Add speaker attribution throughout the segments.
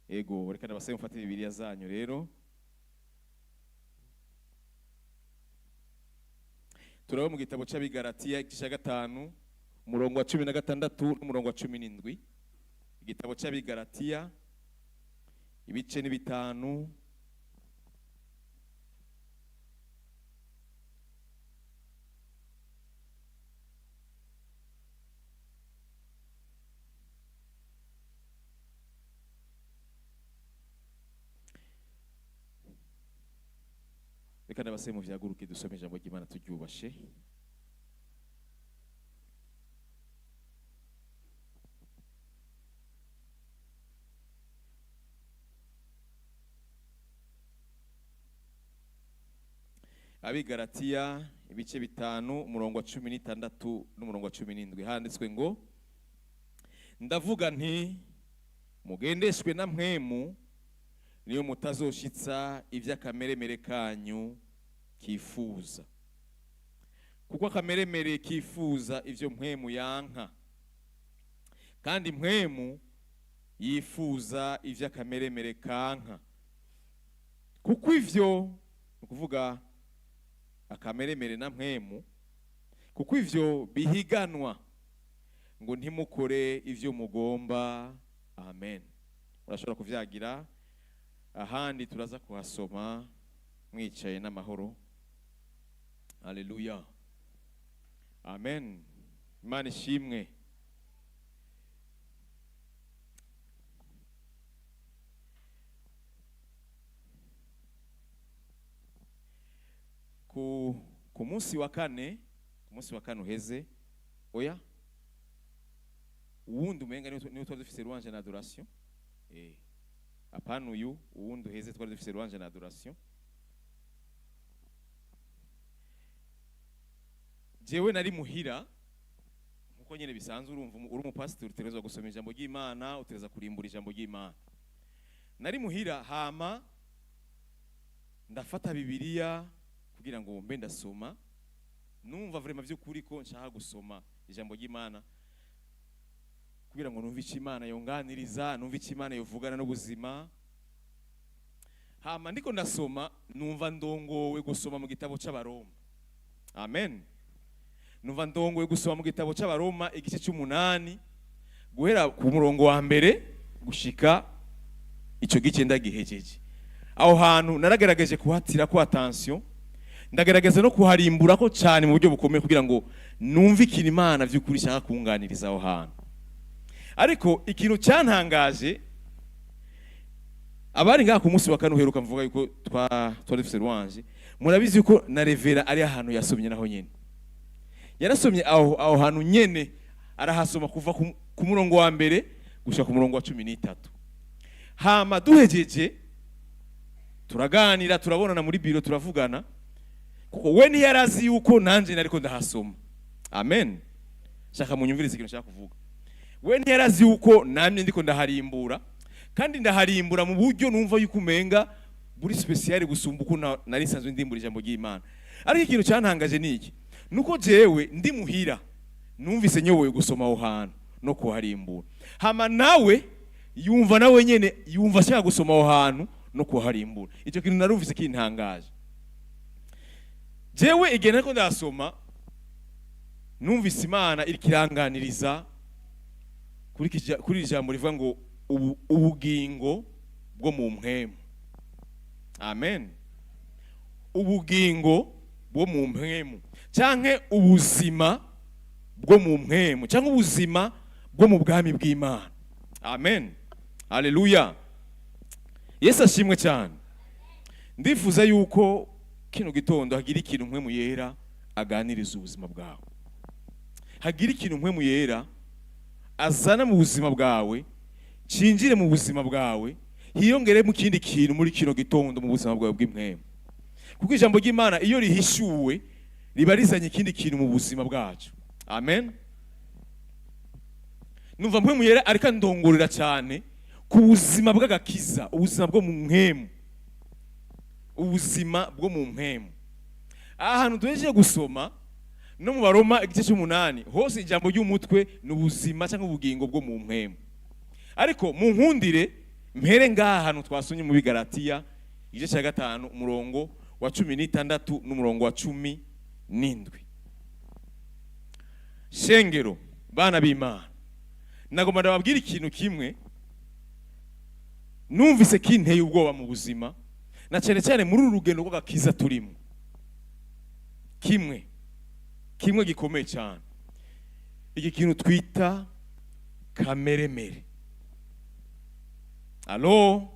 Speaker 1: Ego, reka ndabasabe mufate Bibiliya zanyu rero. Turaba mu gitabo c'Abigalatiya igice ca 5, umurongo wa 16 n'umurongo wa 17. Igitabo c'Abigalatiya ibice ni 5. Reka ndabasabe muvyaguruke dusome ijambo ry'Imana turyubashe. Abigalatiya ibice 5 umurongo wa 16 n'umurongo wa 17, handitswe ngo: ndavuga nti mugendeshwe na mpwemu, niyo mutazoshitsa ivy'akameremere kanyu kifuza, kuko akameremere kifuza ivyo mpwemu yanka, kandi mpwemu yifuza ivy'akameremere kanka, kuko ivyo, ni ukuvuga akameremere na mpwemu, kuko ivyo bihiganwa ngo ntimukore ivyo mugomba. Amen. Urashobora kuvyagira ahandi, turaza kuhasoma mwicaye n'amahoro. Haleluya, amen. Imana ishimwe. Ku munsi wa kane, ku munsi wa kane uheze, oya uwundi umenga niwe twari dufise louange na adoration. Apana uyu, uwundi uheze twari dufise louange na adoration. Jewe nari muhira nkuko nyene bisanzwe, urumva uri umupasitori utegerezwa gusoma ijambo ry'Imana, utegerezwa kurimbura ijambo ry'Imana. Nari muhira hama ndafata Bibiliya kugira ngo mbe ndasoma, numva vraiment vy'ukuri ko nshaka gusoma ijambo ry'Imana kugira ngo numve ico Imana yonganiriza, numve ico Imana yovugana n'ubuzima. Hama ndiko ndasoma numva ndongowe gusoma mu gitabo c'Abaroma. Amen. Numva ndongowe gusoma mu gitabo c'Abaroma igice c'umunani guhera ku murongo wa mbere gushika ico gice ndagihejeje. Aho hantu naragerageje kuhatira ko attention, ndagerageza no kuharimbura ko cyane mu buryo bukomeye kugira ngo numve ikintu Imana vy'ukuri ishaka kunganiriza aho hantu. Ariko ikintu cyantangaje, abari ngaha ku munsi wa kane uheruka mvuga yuko twari dufise louange, murabizi yuko na Revera ari ahantu yasomye naho nyene. Yarasomye aho hantu nyene, arahasoma kuva ku murongo wa mbere gushika ku murongo wa 13. Hama duhejeje turaganira, turabonana muri biro, turavugana, kuko we ntiyarazi yuko nanje nariko ndahasoma. Amen. Shaka munyumvirize ikintu nshaka kuvuga. We ntiyarazi yuko namye ndiko ndaharimbura, kandi ndaharimbura mu buryo numva yuko umenga buri special gusumba uko nari nsanzwe ndimbura ijambo ry'Imana. Ariko ikintu cyantangaje ni iki? Nuko jewe ndi muhira numvise nyoboye gusoma aho hantu no kuharimbura, hama nawe yumva nawe nyene yumva ashaka gusoma aho hantu no kuharimbura. Icyo kintu narumvise kintangaje. Jewe igihe nariko ndasoma numvise Imana iriko iranganiriza kuri iri jambo rivuga ngo ubugingo bwo mu mpwemu. Amen. Ubugingo bwo mu mpwemu canke ubuzima bwo mu mpwemu canke ubuzima bwo mu bwami bw'Imana. Amen. Haleluya. Yesu ashimwe cyane. Ndifuza yuko kino gitondo hagira ikintu mpwemu yera aganiriza ubuzima bwawe, hagira ikintu mpwemu yera azana mu buzima bwawe, cinjire mu buzima bwawe, hiyongere mu kindi kintu muri kino gitondo mu buzima bwawe bw'impwemu. Kuko ijambo ry'Imana iyo rihishuwe riba rizanye ikindi kintu mu buzima bwacu. Amen. Numva mpwemu yera ariko andongorera cyane ku buzima bw'agakiza, ubuzima bwo mu mpwemu, ubuzima bwo mu mpwemu. Aha hantu duhejeje gusoma no mu Baroma igice c'umunani hose ijambo ry'umutwe ni ubuzima cyangwa ubugingo bwo mu mpwemu. Ariko mu nkundire Mpere ngaha hantu twasomye mu Bigaratiya igice cya 5, umurongo wa 16 n'umurongo wa 17. Shengero, bana b'Imana, nagomba ndababwira ikintu kimwe numvise kinteye ubwoba mu buzima, na cyane cyane muri uru rugendo rw'agakiza turimo. Kimwe kimwe gikomeye cyane, iki kintu twita kameremere. Alo,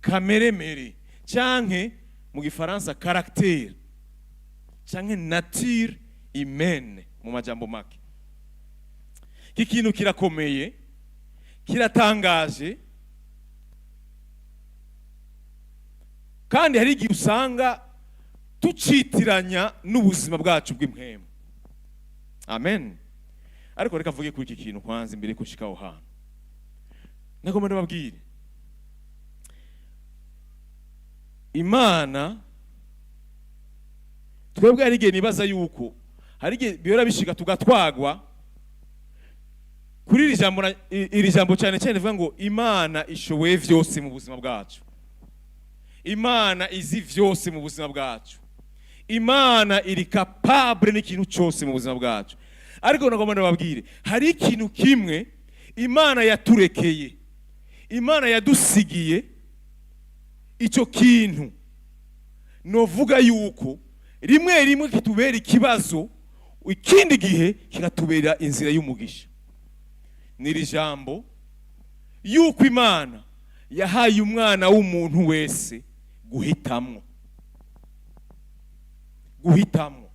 Speaker 1: kameremere canke mu Gifaransa caractère, canke nature humaine mu majambo make. Iki kintu kirakomeye, kiratangaje, kandi hari igihe usanga tucitiranya n'ubuzima bwacu bw'impwemu. Amen. Ariko reka mvuge kuri iki kintu kwanza imbere yuko nshika aho hantu. Nagomba ndababwire, Imana twebwe hari igihe nibaza yuko hari igihe bihora bishika tugatwagwa kuri iri jambo, iri jambo cyane cyane rivuga ngo Imana ishoboye vyose mu buzima bwacu, Imana izi vyose mu buzima bwacu, Imana iri capable n'ikintu cyose mu buzima bwacu. Ariko nagomba ndababwire, hari ikintu kimwe Imana yaturekeye, Imana yadusigiye. Icyo kintu novuga yuko rimwe rimwe kitubera ikibazo, ikindi gihe kikatubera inzira y'umugisha. Ni iri jambo yuko Imana yahaye umwana w'umuntu wese guhitamwo, guhitamwo,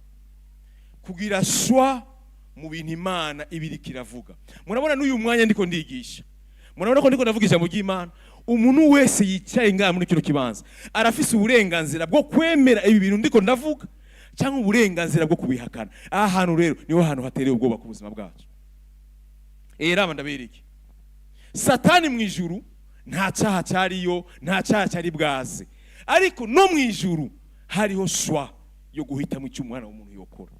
Speaker 1: kugira choix mu bintu Imana ibiriko iravuga. Murabona n'uyu mwanya ndiko ndigisha, murabona ko ndiko ndavuga ijambo ry'Imana. Umuntu wese yicaye ngaha muri kino kibanza arafise uburenganzira bwo kwemera ibi bintu ndiko ndavuga, cyangwa uburenganzira bwo kubihakana. Aha hantu rero niho hantu hatereye ubwoba ku buzima bwacu. Raba ndabereke, Satani mu ijuru nta cyaha cyariyo, nta cyaha cyari bwaze, ariko no mu ijuru hariho choix yo guhitamo icyo umwana w'umuntu yokora.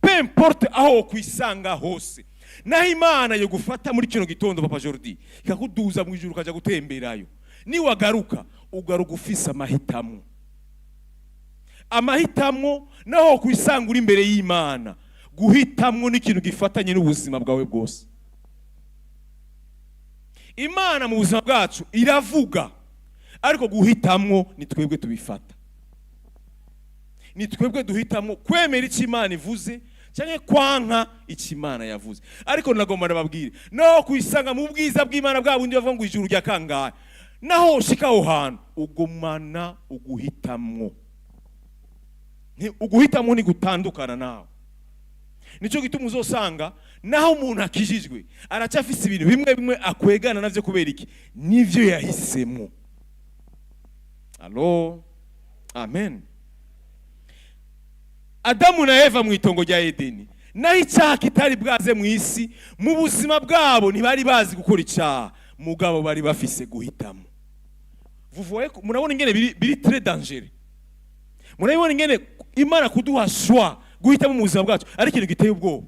Speaker 1: Peu importe aho wokwisanga hose, naho Imana yo gufata muri kino gitondo, Papa Jordi, ikakuduza mu ijuru ukaja gutemberayo, niwagaruka ugaruka ufise amahitamo. Amahitamo, naho kwisanga uri imbere y'Imana, guhitamwo n'ikintu gifatanye n'ubuzima bwawe bwose. Imana mu buzima bwacu iravuga, ariko guhitamwo ni twebwe tubifata, ni twebwe duhitamwo kwemera icyo Imana ivuze cyangwa kwanka icyo Imana yavuze. Ariko nagomba ndababwire, naho kwisanga mu bwiza bw'Imana bwa bundi bavuga ngo ijuru rya kangahe, naho ushika aho hantu ugumana uguhitamwo. Uguhitamwo ni gutandukana nawe. Nicyo gituma uzosanga naho umuntu akijijwe aracyafise ibintu bimwe bimwe akwegana navyo. Kubera iki? Nivyo yahisemo. Alo, amen. Adamu na Eva mu itongo rya Edeni, naho icyaha kitari bwaze mu isi, mu buzima bwabo ntibari bazi gukora icyaha, mugabo bari bafise guhitamo. Vous voyez, murabona ingene biri très dangereux. Murabibona ingene Imana kuduha choix, guhitamo mu buzima bwacu, ari ikintu giteye ubwoba.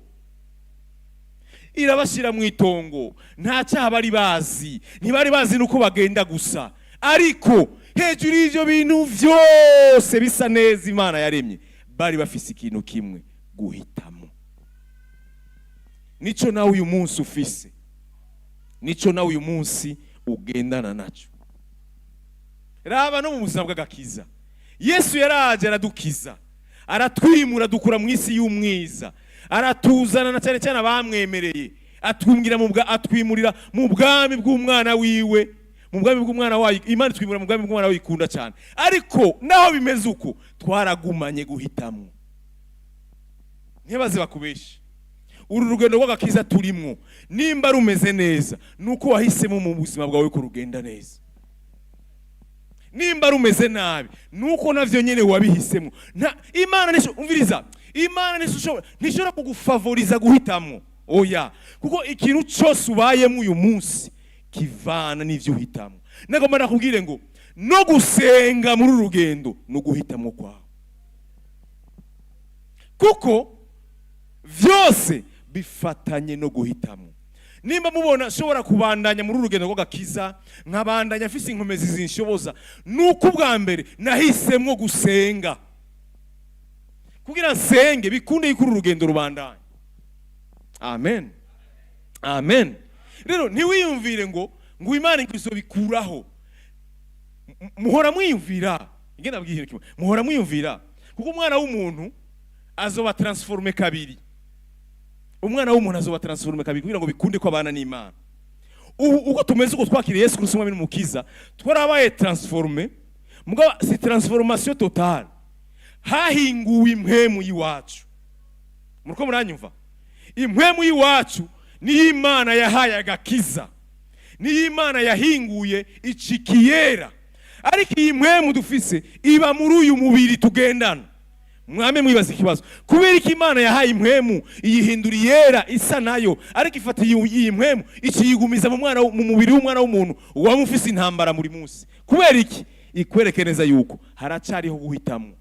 Speaker 1: Irabashyira mu itongo, nta cyaha bari bazi, ntibari bazi nuko bagenda gusa, ariko hejuru y'ivyo bintu vyose bisa neza Imana yaremye, bari bafise ikintu kimwe: guhitamo. Nico nawe uyu munsi ufise, nico nawe uyu munsi ugendana naco. Raba no mu buzima bw'agakiza, Yesu yaraje aradukiza, aratwimura, dukura mu isi y'umwiza, aratuzana, na cyane cyane abamwemereye, atwumvira mu bwa atwimurira mu bwami bw'umwana wiwe, mu bwami bw'umwana wayo. Imana itwimura mu bwami bw'umwana wayo ikunda cyane. Ariko naho bimeze uko, twaragumanye guhitamo. Ntibaze bakubeshe, uru rugendo rw'agakiza turimwo, nimba rumeze neza nuko wahisemo mu buzima bwawe ko rugenda neza. Nimba rumeze nabi nuko navyo nyene wabihisemo. Nta Imana nisho, umviriza, Imana ntishobora kugufavoriza guhitamwo, oya, kuko ikintu cyose ubayemo uyu munsi kivana n'ivyo uhitamo. Nagomba nakubwire ngo no gusenga muri uru rugendo no guhitamwo kwawe, kuko vyose bifatanye no guhitamo. Nimba mubona nshobora kubandanya muri uru rugendo rw'agakiza, nkabandanya mfise inkomezi zinshoboza, nuko ubwa mbere nahisemwo gusenga kugira nsenge bikunde yuko uru rugendo rubandanya. Amen, amen. Rero ntiwiyumvire ngo Imana izobikuraho. Muhora mwiyumvira ingene nabwiye ikintu kimwe, muhora mwiyumvira, kuko umwana w'umuntu azoba transformé kabiri. Umwana w'umuntu azoba transformé kabiri kugira ngo bikunde ko abana n'Imana. Ubu uko tumeze, uko twakiriye Yesu Kristo umwami n'umukiza, twarabaye transformé, mugabo si transformation totale. Hahinguwe impwemu y'iwacu. Muriko muranyumva? Impwemu y'iwacu niyo Imana yahaye agakiza, niyo Imana yahinguye icikiyera. Ariko iyi mpwemu dufise iba muri uyu mubiri tugendana. Mwame mwibaza ikibazo: kubera ko Imana yahaye impwemu iyihindura iyera isa nayo, ariko ifata iyi mpwemu ikiyigumiza mu mubiri w'umwana w'umuntu waba ufise intambara buri munsi, kubera iki? Ikwereke neza yuko haracariho guhitamwo.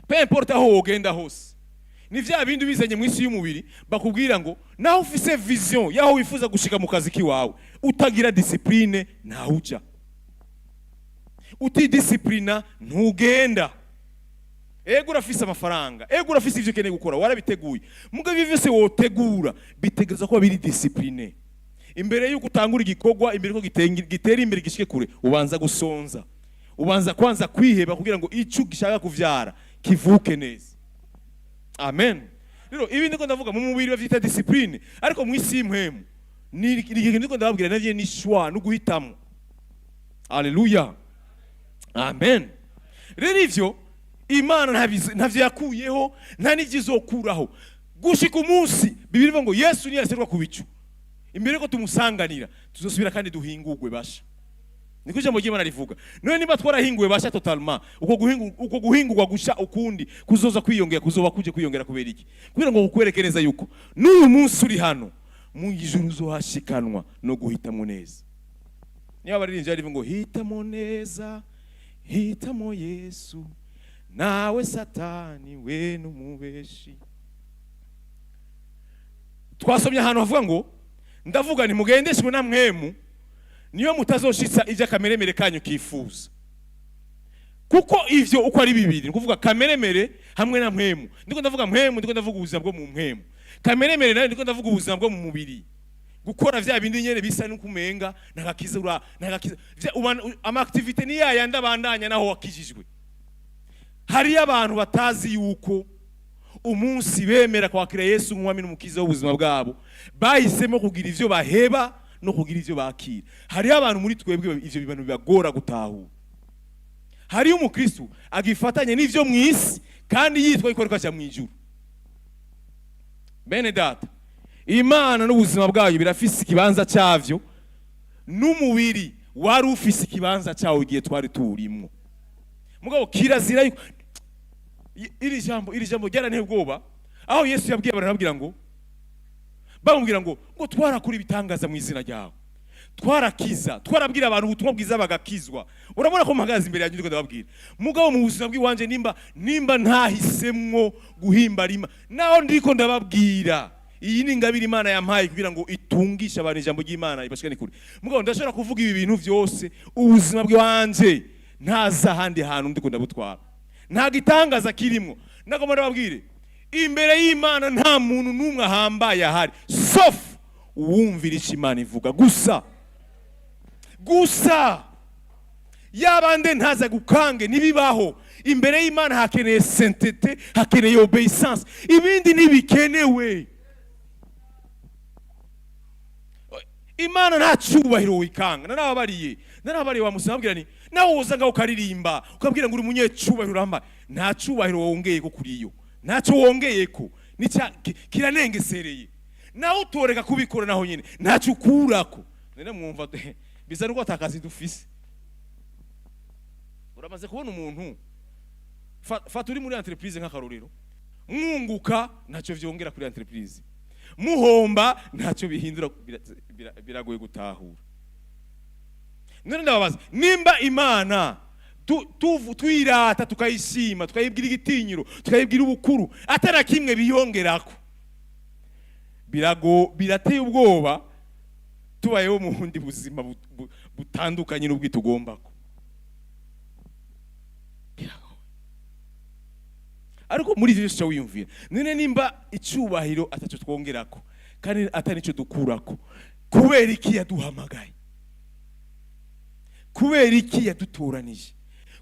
Speaker 1: Peu importe aho wogenda hose, ni vya bindi ubizanye mu isi y'umubiri bakubwira ngo naho ufise vision yaho wifuza gushika mu kazi kiwawe, utagira discipline ntawuja, utidisciplina ntugenda. Ego urafise amafaranga, ego urafise ivyo ukeneye gukora, warabiteguye, mugabo ivyo vyose wotegura bitegereza kuba biri discipliné. Imbere yuko utangura igikorwa, imbere yuko gitera imbere gishike kure, ubanza gusonza, ubanza kwanza kwiheba kugira ngo ico gishaka kuvyara kivuke neza. Amen. Rero ibi ndiko ndavuga mu mubiri bavyita discipline, ariko mu isi y'impwemu ni ikintu ndiko ndababwira navyo ni choix no guhitamo. Haleluya, amen. Rero ivyo Imana ntavyo yakuyeho, nta n'ivyo izokuraho gushika umunsi Bibiri ivuga ngo Yesu niyaserwa ku bicu. Imbere yuko tumusanganira, tuzosubira kandi duhingurwe basha. Niko ijambo ry'Imana rivuga. None niba twarahinguwe basha totalement, uko guhingurwa gusha ukundi kuzoza kwiyongera, kuzoba kuje kwiyongera kubera iki? Kugira ngo kukwereke neza yuko n'uyu munsi uri hano, mu ijuru uzohashikanwa no guhitamo neza. Niba abaririmbyi barivuga ngo hitamo neza, hitamo Yesu, nawe Satani we n'umubeshi. Twasomye ahantu havuga ngo ndavuga nti mugendeshwe na Mpwemu, niyo mutazoshitsa ibyo akameremere kanyu kifuza. Kuko ivyo uko ari bibiri, ni ukuvuga kameremere hamwe na mpwemu. Ndiko ndavuga mpwemu, ndiko ndavuga ubuzima bwo mu mpwemu. Kameremere nayo, ndiko ndavuga ubuzima bwo mu mubiri, gukora vya bindi nyene bisa n'ukumenga ntagakiza, ura ntagakiza. Ama activité ni yayandi abandanya naho wakijijwe. Hariyo abantu batazi yuko umunsi bemera kwakira Yesu nk'umwami n'umukiza w'ubuzima bwabo, bahisemo kugira ivyo baheba no kugira ivyo bakira. Hariyo abantu muri twebwe ivyo bintu bibagora gutahura. Hariyo umukristu agifatanya n'ivyo mu isi kandi yitwa yuko ariko aja mu ijuru. Bene data, Imana n'ubuzima bwayo birafise ikibanza cyavyo, n'umubiri wari ufise ikibanza cyawo igihe twari tuwurimwo. Mugabo kirazira yuko iri jambo ryaranteye ubwoba, aho Yesu yabwiye abantu, arababwira ngo, bamubwira ngo twarakora ibitangaza mu izina ryawe, twarakiza, twarabwira abantu ubutumwa bwiza bagakizwa. Urabona ko mpagaze imbere yanyu ndiko ndababwira, mugabo mu buzima bw'iwanje nimba ntahisemwo guhimbara Imana naho ndiko ndababwira, iyi ni ingabire Imana yampaye kugira ngo itungishe abantu ijambo ry'Imana ibashikane kure. Mugabo ndashobora kuvuga ibi bintu byose, ubuzima bw'iwanje ntaza ahandi hantu ndiko ndabutwara, nta gitangaza kirimo. Nagomba ndababwire, imbere y'Imana nta muntu n'umwe ahambaye ahari, sauf uwumvira icyo Imana ivuga gusa. Gusa yabande ntaza gukange, ntibibaho. Imbere y'Imana hakeneye sainteté, hakeneye obéissance, ibindi ntibikenewe. Imana nta cyubahiro wikanga. Narababariye wa musaba, abwira ni nawe woza ngaho ukaririmba, ukabwira ngo uri umunyecyubahiro urambaye, nta cyubahiro wongeye ko kuri yo, ntacyo wongeye ko kiranengesereye. Nawe utoreka kubikora, naho nyine ntacyo ukurako. None mwumva bisa nuko atakazi dufise. Uramaze kubona umuntu, fata uri muri entreprise nk'akarorero, mwunguka ntacyo vyongera kuri entreprise, muhomba ntacyo bihindura. Biragoye gutahura. None ndababaza, nimba Imana tuyirata, tukayishima, tukayibwira igitinyiro, tukayibwira ubukuru, atari kimwe biyongerako. Birago birateye ubwoba tubayeho mu bundi buzima butandukanye n'ubwitugombako. Biragoye. Ariko muri ivyo byose wiyumvira none nimba icyubahiro ataco twongerako kandi atari nicyo dukurako, kubera iki yaduhamagaye? Kubera iki yadutoranije?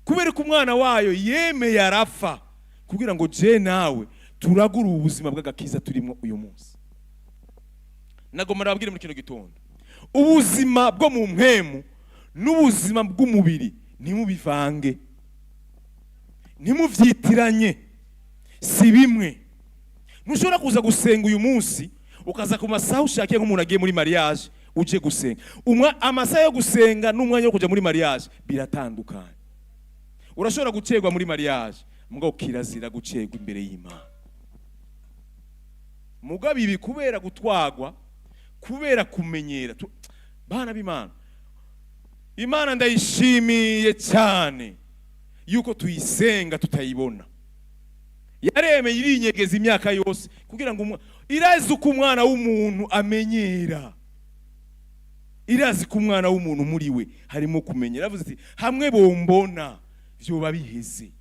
Speaker 1: Kubera ko umwana wayo yemeye arapfa kugira ngo je nawe turagure ubu buzima bw'agakiza turimo uyu munsi? Nagomba nababwire muri kino gitondo, ubuzima bwo mu mpwemu n'ubuzima bw'umubiri ntimubivange, ntimuvyitiranye, si bimwe. Ntushobora kuza gusenga uyu munsi ukaza ku masaha ushakiye nk'umuntu agiye muri mariage uje gusenga. Amasaha yo gusenga n'umwanya wo kuja muri mariage biratandukanye. Urashobora gucerwa muri mariage, mugabo kirazira gucerwa imbere y'Imana. Mugabo ibi kubera gutwagwa, kubera kumenyera, bana b'Imana, Imana ndayishimiye cyane yuko tuyisenga tutayibona. Yaremeye irinyegeza imyaka yose kugira ngo irazi uko umwana w'umuntu amenyera, irazi ko umwana w'umuntu muri we harimo kumenyera. Yavuze ati: "Hamwe bombona vyoba biheze."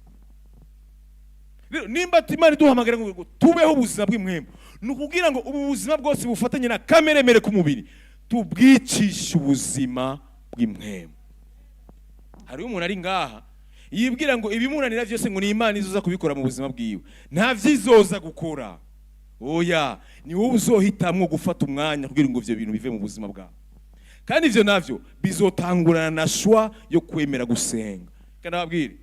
Speaker 1: Rero nimba Imana iduhamagara ngo tubeho ubuzima bw'impwemu, ni ukugira ngo ubu buzima bwose bufatanye na kameremere k'umubiri tubwicishe ubuzima bw'impwemu. Hariho umuntu ari ngaha yibwira ngo ibimunanira byose ngo ni Imana izoza kubikora mu buzima bwiwe. Nta vyizoza gukora, oya. Ni wowe uzohitamwo gufata umwanya kugira ngo ivyo bintu bive mu buzima bwawe, kandi ivyo navyo bizotangurana na choix yo kwemera gusenga. Kandi ababwire,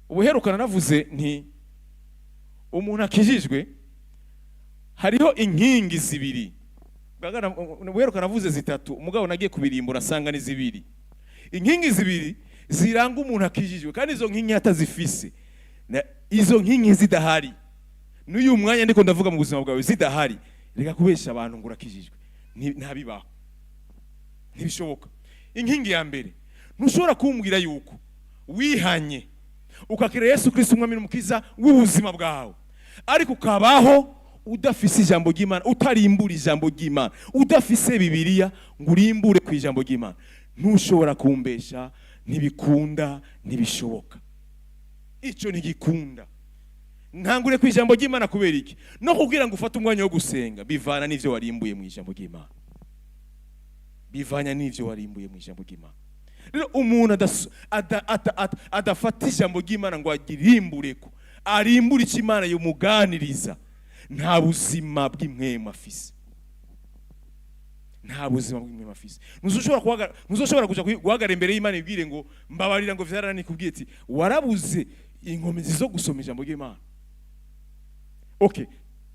Speaker 1: ubuherukana navuze nti umuntu akijijwe hariho inkingi zibiri. Ubuheruka navuze zitatu, umugabo nagiye kubirimbura asanga ni zibiri. Inkingi zibiri ziranga umuntu akijijwe, kandi izo nkingi atazifise, izo nkingi zidahari n'uyu mwanya ndiko ndavuga mu buzima bwawe zidahari, reka kubesha abantu ngo urakijijwe. Ntabibaho, ntibishoboka. Inkingi ya mbere, ntushobora kumbwira yuko wihanye ukakira Yesu Kristo umwami n'umukiza w'ubuzima bwawe, ariko ukabaho udafise ijambo ry'Imana, utarimbura ijambo ry'Imana, udafise Bibiliya ngo urimbure ku ijambo ry'Imana. Ntushobora kumbesha, ntibikunda, ntibishoboka, icyo ntigikunda. Ntangure ku ijambo ry'Imana. Kubera iki? No kugira ngo ufate umwanya wo gusenga bivana n'ivyo warimbuye mu ijambo ry'Imana, bivanya n'ivyo warimbuye mu ijambo ry'Imana. Rero umuntu adafata ijambo ry'Imana ngo agirimbureko, arimbure icyo Imana yomuganiriza, nta buzima bw'impwemu afise, nta buzima bw'impwemu afise. Ntuzoshobora kuja guhagarara imbere y'Imana ibwire ngo mbabarira, ngo vyarananiye, kubwiye ati warabuze inkomezi zo gusoma ijambo ry'Imana. Okay,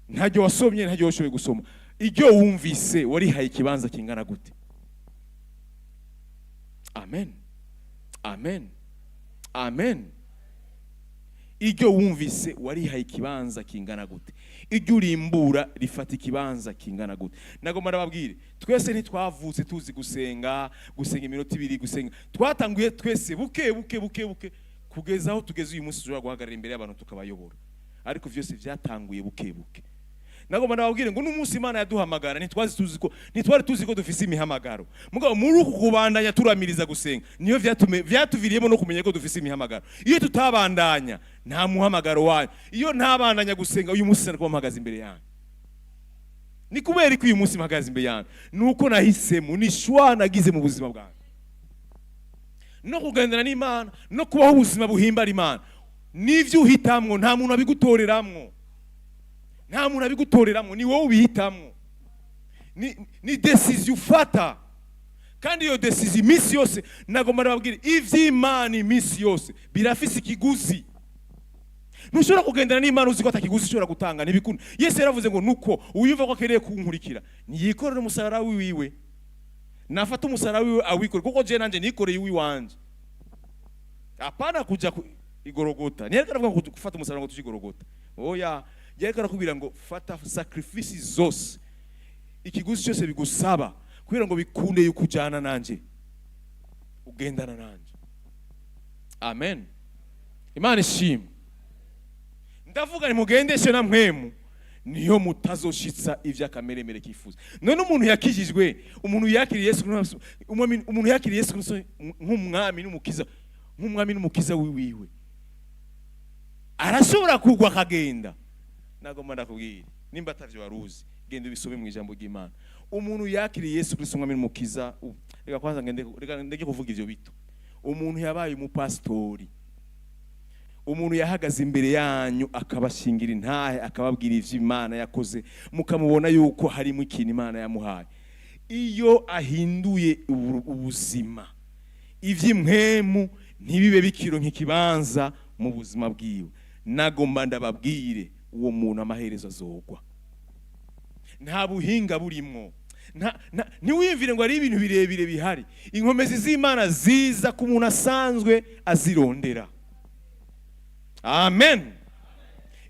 Speaker 1: ntaryo wasomye, ntaryo washoboye gusoma. Iryo wumvise warihaye ikibanza kingana gute? Amen, amen, amen. Iryo wumvise warihaye ikibanza kingana gute? Iryo urimbura rifata ikibanza kingana gute? Nagomba ndababwire, twese ntitwavutse tuzi gusenga, gusenga iminota 2, gusenga. Twatanguye twese buke buke buke buke kugeza aho tugeze uyu munsi dushobora guhagarara imbere y'abantu tukabayobora, ariko vyose vyatanguye buke buke. Nagomba ndababwire ngo n'umunsi Imana yaduhamagara ntitwazi tuzi ko, ntitwari tuzi ko dufise imihamagaro. Mugabo muri uku kubandanya turamiriza gusenga niyo vyatume vyatuviriyemo no kumenya ko dufise imihamagaro. Iyo tutabandanya, nta muhamagaro wanyu. Iyo ntabandanya gusenga, uyu munsi sinari mpagaze imbere yanyu. Ni kubera ko uyu munsi mpagaze imbere yanyu nuko nahisemo, ni choix nagize mu buzima bwanjye no kugendana n'Imana no kubaho ubuzima buhimbara Imana. N'ivyo uhitamwo, nta muntu abigutoreramwo, nta muntu abigutoreramwo, ni wowe ubihitamwo. Ni décision ufata, kandi iyo décision iminsi yose, nagomba ndababwira, ivy'Imana iminsi yose birafise ikiguzi. Ntushobora kugendana n'Imana uzi ko atakiguzi ushobora gutanga, ntibikunda. Yesu yaravuze ngo nuko uwiyumva ko akeneye kunkurikira niyikorere umusaraba wiwe, nafata umusaraba wiwe awikore, kuko je nanje nikoreye uwiwanje. Apana kuja igorogota. Ntiyariko aravuga ngo gufata umusaraba ngo tuje igorogota, oya. Yariko arakubwira ngo fata sacrifice zose, ikiguzi cyose bigusaba kugira ngo bikunde yuko ujana nanje, ugendana nanje. Amen, Imana ishimwe. Ndavuga nimugendeshe na mpwemu, Niyo mutazoshitsa ivy'akameremere kifuza. None umuntu yakijijwe, umuntu yakiriye Yesu Kristo, umuntu yakiriye Yesu Kristo nk'umwami n'umukiza, nk'umwami n'umukiza wiwiwe, arashobora kugwa akagenda? Nagomba ndakubwira, nimba atavyo waruzi, genda ubisome mu ijambo ry'Imana. Umuntu yakiriye Yesu Kristo umwami n'umukiza, reka kwanza ngende, reka ndeke kuvuga ivyo bito. Umuntu yabaye umupasitori, umuntu yahagaze imbere yanyu akabashingira intahe, akababwira ivyo Imana yakoze, mukamubona yuko harimo ikintu Imana yamuhaye, iyo ahinduye ubuzima, ivy'impwemu ntibibe bikiro nk'ikibanza mu buzima bwiwe, nagomba ndababwire, uwo muntu amaherezo azogwa. Nta buhinga burimwo. Ntiwiyumvire ngo ari ibintu birebire bihari. Inkomezi z'Imana ziza ku muntu asanzwe azirondera. Amen.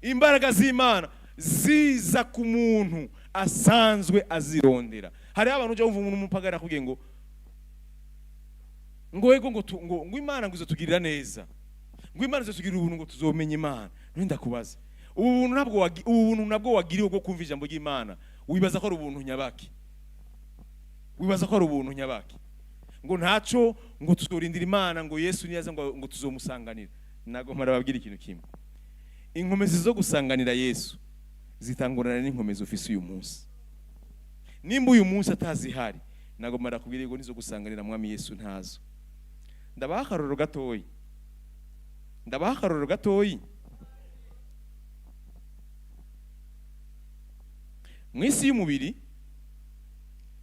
Speaker 1: Imbaraga z'Imana ziza ku muntu asanzwe azirondera. Hariho abantu ujya wumva umuntu umupagara akubwiye ngo ego, ngo Imana ngo izotugirira neza, ngo Imana izotugirira ubuntu, ngo tuzomenya Imana. None ndakubaza, ubu buntu nabwo wagiriwe bwo kumva ijambo ry'Imana, wibaza ko ari ubuntu nyabaki? Wibaza ko ari ubuntu nyabaki? Ngo ntaco, ngo tuzorindira Imana, ngo Yesu niyaza ngo tuzomusanganira. Nagomba ndababwira ikintu kimwe: inkomezi zo gusanganira Yesu zitangurana n'inkomezi ufise uyu munsi. Nimba uyu munsi atazihari, nagomba ndakubwira ngo nizo gusanganira mwami Yesu ntazo. Ndabaha akarorero gatoyi, ndabaha akarorero gatoyi. Mu isi y'umubiri,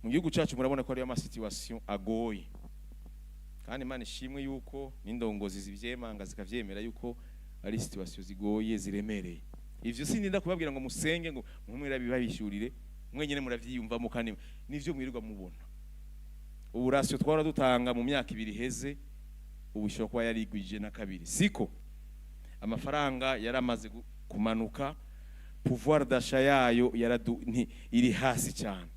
Speaker 1: mu gihugu cyacu, murabona ko hariyo ama situation agoye, kandi Imana ishimwe yuko n'indongozi zivyemanga, zikavyemera yuko ari situation zigoye, ziremereye. Ivyo sindinda kubabwira ngo musenge, ngo mumwe bibabishyurire mwenyene, muravyiyumvamo kandi nivyo mwirirwa mubona. Ubu ration twara dutanga mu myaka 2 iheze, ubu ishobora kuba yarigwije na kabiri, siko? Amafaranga yaramaze kumanuka, pouvoir d'achat yayo yaradu nti iri hasi cyane.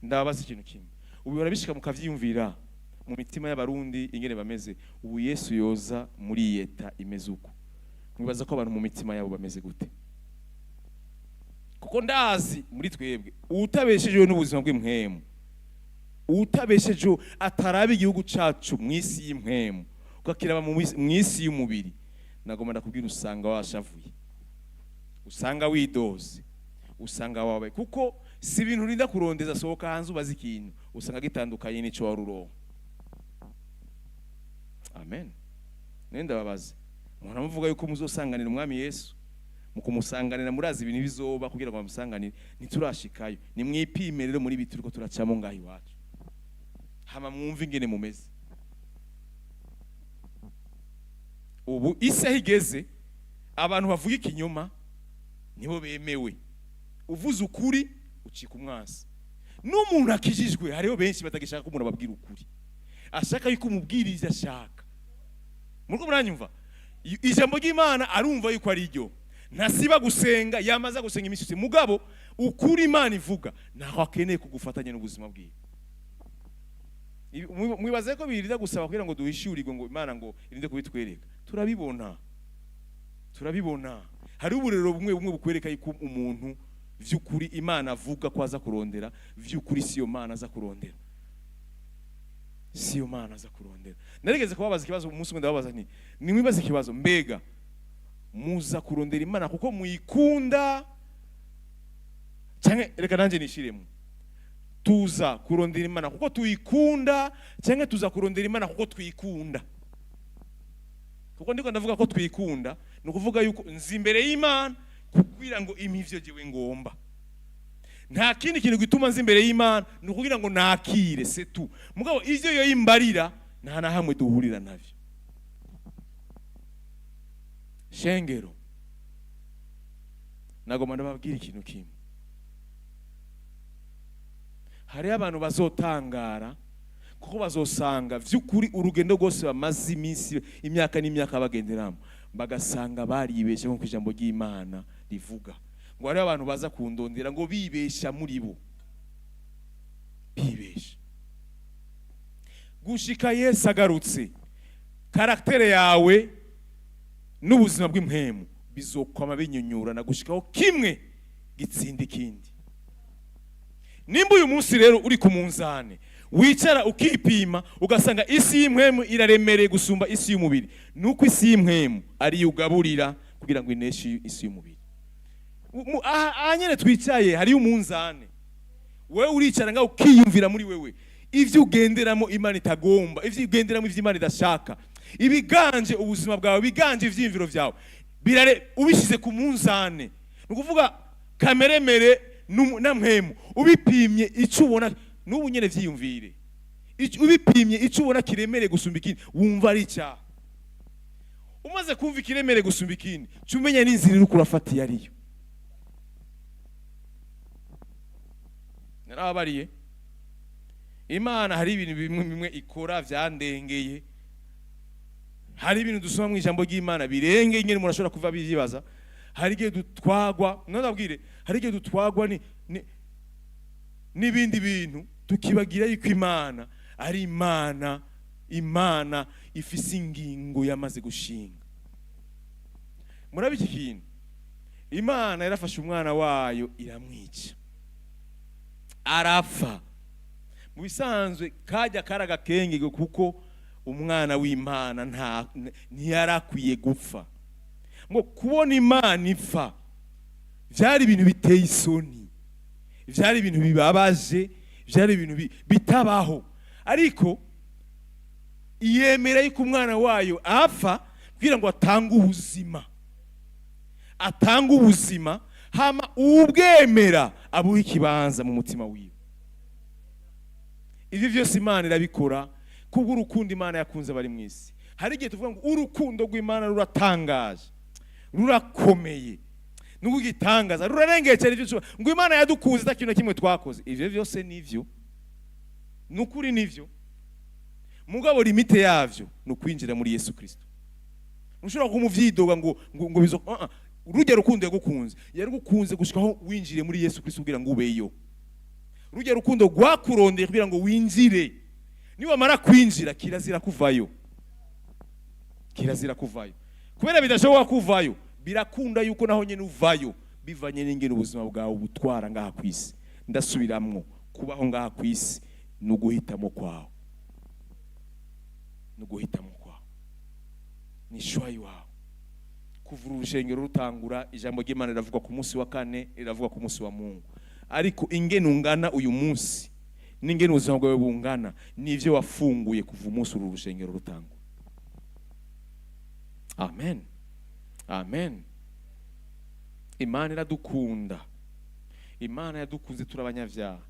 Speaker 1: Ndababaza ikintu kimwe: ubu barabishika mukavyiyumvira mu mitima y'Abarundi ingene bameze? Ubu Yesu yoza muri état imeze uko, mwibaza ko abantu mu mitima yabo bameze gute? Kuko ndazi muri twebwe utabeshejwe n'ubuzima bw'impwemu, utabeshejeho, ataraba igihugu cacu mu isi y'impwemu, ukakiraba mu isi y'umubiri, nagomba ndakubwira, usanga washavuye, usanga widoze, usanga wabaye, kuko si ibintu urinda kurondeza. Sohoka hanze ubaze ikintu, usanga gitandukanye n'ico wari uronka. Amen. Nenda babaze, muhora muvuga yuko muzosanganira umwami Yesu. Mu kumusanganira, murazi ibintu bizoba kugira ngo bamusanganire. Ntiturashikayo. Nimwipime rero muri ibi turiko turacamo ngaho iwacu, hama mwumve ingene mumeze. Ubu isi aho igeze, abantu bavuga ikinyoma nibo bemewe. Uvuze ukuri ucika umwansi. N'umuntu akijijwe, hariho benshi batagishaka ko umuntu ababwira ukuri, ashaka yuko umubwiriza ashaka. Muriko muranyumva? Ijambo ry'Imana arumva yuko ari ryo, ntasiba gusenga, yamaza gusenga iminsi yose, mugabo ukuri Imana ivuga ntaho akeneye kugufatanya n'ubuzima bwiwe. Mwibaze ko birinda gusaba kugira ngo duhishurirwe, ngo Imana ngo irinde kubitwereka. Turabibona, turabibona. Hari uburero bumwe bumwe bukwereka yuko umuntu vy'ukuri Imana avuga ko aza kurondera, vy'ukuri siyo Mana aza kurondera, siyo Mana aza kurondera. Narigeze kubabaza ikibazo umunsi umwe, ndababaza nti: "Nimwibaze ikibazo, mbega muza kurondera Imana kuko muyikunda, canke reka nanjye nishiremo, tuza kurondera Imana kuko tuyikunda, canke tuza kurondera Imana kuko twikunda?" Kuko ndiko ndavuga ko twikunda, ni ukuvuga yuko nzi imbere y'Imana kugira ngo impe ivyo jewe ngomba. Nta kindi kintu gituma nzi imbere y'Imana, ni ukugira ngo nakire setu. Mugabo ivyo yo imbarira nta na hamwe duhurira navyo. Shengero, nagomba ndababwira ikintu kimwe: hariho abantu bazotangara, kuko bazosanga vy'ukuri urugendo rwose bamaze iminsi, imyaka n'imyaka bagenderamo, bagasanga baribeshe, nk'uko ijambo ry'Imana rivuga ngo hariho abantu baza kundondera ngo bibesha muri bo, bibesha. Gushika Yesu agarutse, caractère yawe n'ubuzima bw'impwemu bizokwama binyunyurana gushikaho kimwe. Gitsinda ikindi. Nimba uyu munsi rero uri ku munzane, wicara ukipima, ugasanga isi y'impwemu iraremereye gusumba isi y'umubiri, nuko isi y'impwemu ariyo ugaburira kugira ngo ineshe isi y'umubiri. Aha nyene twicaye hariyo umunzane. Wewe uricara ngaho ukiyumvira muri wewe ivyo ugenderamo Imana itagomba, ivyo ugenderamo ivyo Imana idashaka, ibiganje ubuzima bwawe, biganje ivyiyumviro vyawe, birare ubishyize ku munzane, ni ukuvuga kameremere na mpwemu, ubipimye icyo ubona n'ubu nyene vyiyumvire. Ubipimye icyo ubona kiremereye gusumba ikindi, wumva ari icyaha. Umaze kumva ikiremereye gusumba ikindi, cyo umenya n'inzira uri kurafata iyo ariyo. Narababariye, Imana hari ibintu bimwe bimwe ikora vyandengeye. Hari ibintu dusoma mu ijambo ry'Imana birengeye nyene umuntu ashobora kuva bivyibaza. Hari igihe dutwagwa, nababwire, hari igihe dutwagwa n'ibindi bintu, tukibagira yuko Imana ari Imana. Imana ifise ingingo yamaze gushinga. Murabe iki kintu: Imana yarafashe umwana wayo iramwica, arapfa. Mu bisanzwe kajya kari agakenge, kuko umwana w'Imana ntiyarakwiye gupfa. Ngo kubona Imana ipfa byari ibintu biteye isoni, byari ibintu bibabaje, byari ibintu bitabaho. Ariko yemera yuko umwana wayo apfa kugira ngo atange ubuzima, atange ubuzima, hama ubwemera abuhe ikibanza mu mutima wiwe. Ibyo byose Imana irabikora kubw'urukundo Imana yakunze abari mu isi. Hari igihe tuvuga ngo urukundo rw'Imana ruratangaje, rurakomeye, nubwo igitangaza rurarengeye cyane ibyo ngo Imana yadukunze ata kintu na kimwe twakoze. Ivyo byose nivyo, ni ukuri nivyo, mugabo limite yavyo ni ukwinjira muri Yesu Kristo. Ntushobora kumuvyidoga ngo bizo rujya rukundo yagukunze, yarugukunze gushikaho winjire muri Yesu Kristo kugira ngo ubeyo. Rujya rukundo rwakurondeye kugira ngo winjire. Niwamara kwinjira, kirazira kuvayo, kirazira kuvayo. Kubera bidashoboka kuvayo, birakunda yuko naho nyene uvayo bivanye n'ingene ubuzima bwawe butwara ngaha ku isi. Ndasubiramwo, kubaho ngaha ku isi ni uguhitamo kwawe, ni uguhitamo kwawe, ni choix iwawe. Kuva urushengero rutangura, ijambo ry'Imana riravuga ku munsi wa kane, riravuga ku munsi wa Mungu. Ariko ingene ungana uyu munsi n'ingene ubuzima bwawe bungana n'ivyo wafunguye kuva umunsi uru rushengero rutangura. Amen, amen. Imana iradukunda. Imana yadukunze turi abanyabyaha.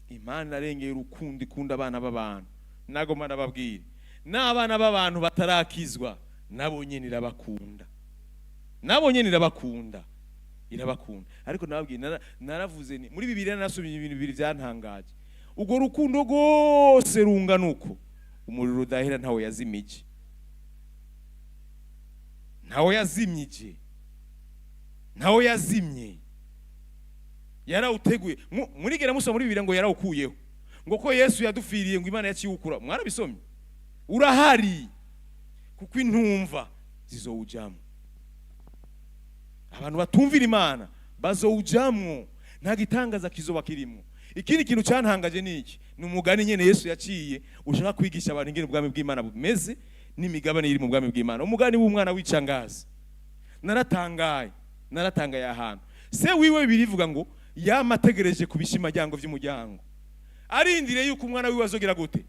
Speaker 1: Imana irarengeye urukundo ikunda abana b'abantu. Nagomba ndababwire, n'abana b'abantu batarakizwa nabo nyene irabakunda, nabo nyene irabakunda, irabakunda. Ariko nababwiye, naravuze ni muri Bibiliya narasomye ibintu bibiri byantangaje. Urwo rukundo rwose rungana uko, umuriro udahera ntawe yazimije, ntawe yazimije, ntawe yazimye, yarawuteguye. Murigera musoma muri Bibiliya ngo yarawukuyeho, ngo ko Yesu yadupfiriye, ngo Imana yaciwukura? Mwarabisomye? Urahari, kuko intumva zizowujamwo. Abantu batumvira Imana bazowujamwo, nta gitangaza kizoba kirimwo. Ikindi kintu cyantangaje ni iki: ni umugani nyene Yesu yaciye ushaka kwigisha abantu ingene ubwami bw'Imana bumeze n'imigabane iri mu bwami bw'Imana, umugani w'umwana w'icangazi. Naratangaye, naratangaye ahantu se wiwe birivuga ngo yamategereje ku bishimajyango vy'umuryango, arindiriye yuko umwana wiwe azogira gute,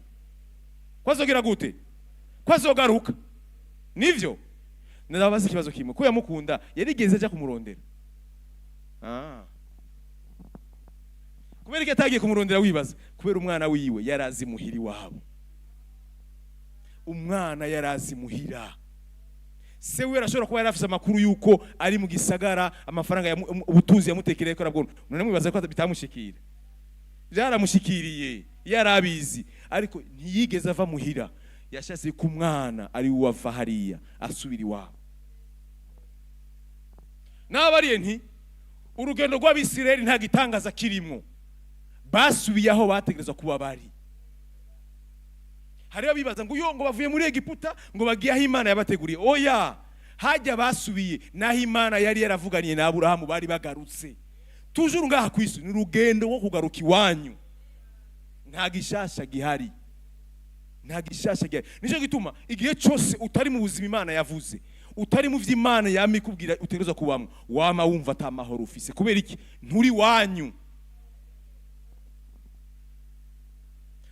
Speaker 1: ko azogira gute, ko azogaruka. Nivyo ndabaza ikibazo kimwe: ko yamukunda, yarigeze aja kumurondera? Kubera ko atagiye kumurondera? Wibaza kubera umwana wiwe yarazi muhira iwabo. Umwana yarazi muhira. Se we arashobora kuba yarafise amakuru yuko ari mu gisagara, amafaranga ubutunzi yamutekereye ko arabwona. None mwibaza ko bitamushikira? Byaramushikiriye, yarabizi, ariko ntiyigeze ava muhira. Yashatse ko umwana ari we ava hariya asubira iwabo. Nabariye nti urugendo rw'Abisirayeli nta gitangaza kirimwo, basubiye aho bategerezwa kuba bari. Hariho bibaza ngo yo ngo bavuye muri Egiputa, ngo bagiye aho Imana yabateguriye. Oya, hajya basubiye naho Imana yari yaravuganiye na Aburahamu, bari bagarutse. Toujours ngaha kwisi ni urugendo rwo kugaruka iwanyu. Nta gishasha gihari, nta gishasha gihari. Nicyo gituma igihe cyose utari mu buzima Imana yavuze, utari mu vy'Imana yama ikubwira utegerezwa kubamwo, wama wumva ata mahoro ufise. Kubera iki? Nturi wanyu.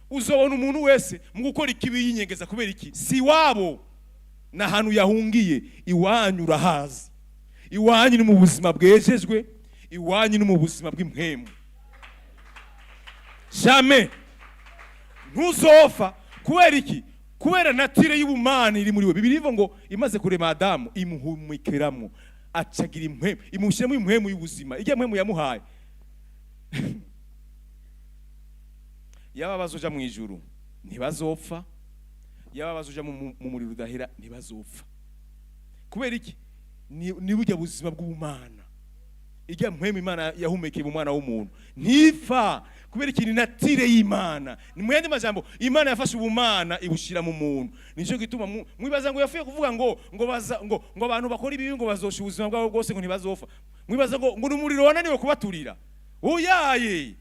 Speaker 1: Uzobona umuntu wese mu gukora ikibi yinyegeza. Kubera iki? Si wabo, ni ahantu yahungiye. Iwanyu urahazi, iwanyu ni mu buzima bwejejwe, iwanyu ni mu buzima bw'impwemu. Jamais ntuzofa. Kubera iki? Kubera nature y'ubumana iri muri we. Bibiliya ivuga ngo imaze kurema Adamu imuhumekeramo, acagira impwemu, imushyiramo impwemu y'ubuzima. Ijya mpwemu yamuhaye, yaba bazoja mu ijuru ntibazopfa, yaba bazoja mu muriro udahera ntibazopfa. Kubera iki? Ni burya buzima bw'ubumana. Ijya mpwemu Imana yahumekeye mu mwana w'umuntu ntifa. Kubera ikintu? Nature y'Imana. Ni mu yandi majambo, Imana yafashe ubumana ibushira mu muntu. Nicyo gituma mwibaza ngo yafuye kuvuga ngo baza ngo abantu bakora ibibi ngo bazosha ubuzima bwabo bwose ngo ntibazofa. Mwibaza ngo ni umuriro wananiwe kubaturira? Oyaye,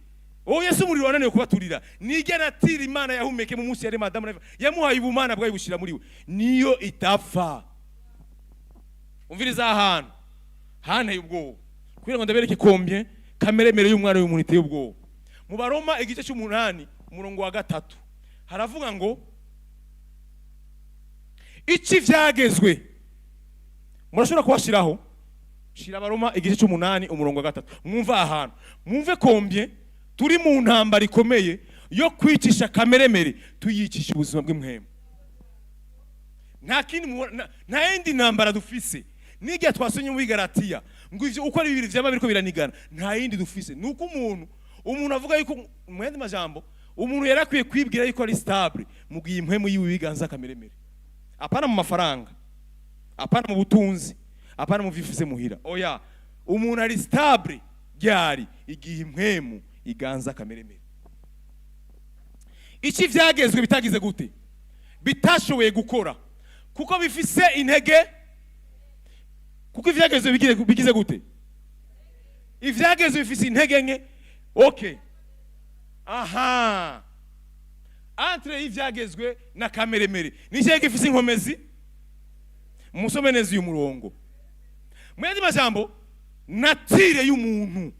Speaker 1: oya, si umuriro wananiwe kubaturira. Nijya nature Imana yahumekeye mu munsi yarema Adamu na Eva, yamuhaye ubumana bwayo bushira muri we, niyo itapfa. Umviriza, ahantu hanteye ubwoba kugira ngo ndabereke combien kamere mere y'umwana w'umuntu iteye ubwoba. Mu Baroma igice cy'umunani umurongo wa 3 haravuga ngo iki vyagezwe. Murashobora kuhashiraho, shira Abaroma igice cy'umunani umurongo wa 3. Mwumve ahantu, mwumve combien turi mu ntambara ikomeye yo kwicisha kamere mere, tuyicisha ubuzima bw'impwemu. Nta kindi nta yindi ntambara dufise. N'igihe twasomye muri Galatiya ngo ivyo uko ari bibiri vyaba biriko biranigana, nta yindi dufise. Nuko umuntu avuga yuko, mu yandi majambo, umuntu yari akwiye kwibwira yuko ari stable mu gihe impwemu yiwe biganza kameremere, apana mu mafaranga, apana mu butunzi, apana mu vyifise muhira. Oya, umuntu ari stable ryari? Igihe impwemu iganza kameremere. Iki vyagezwe bitagize gute? Bitashoboye gukora, kuko bifise intege. Kuko ivyagezwe bigize gute? Ivyagezwe bifise intege nke. Okay, aha entre y'ivyagezwe na kameremere ni ikihe gifise inkomezi? Musome neza uyu murongo. Mu yandi majambo, nature y'umuntu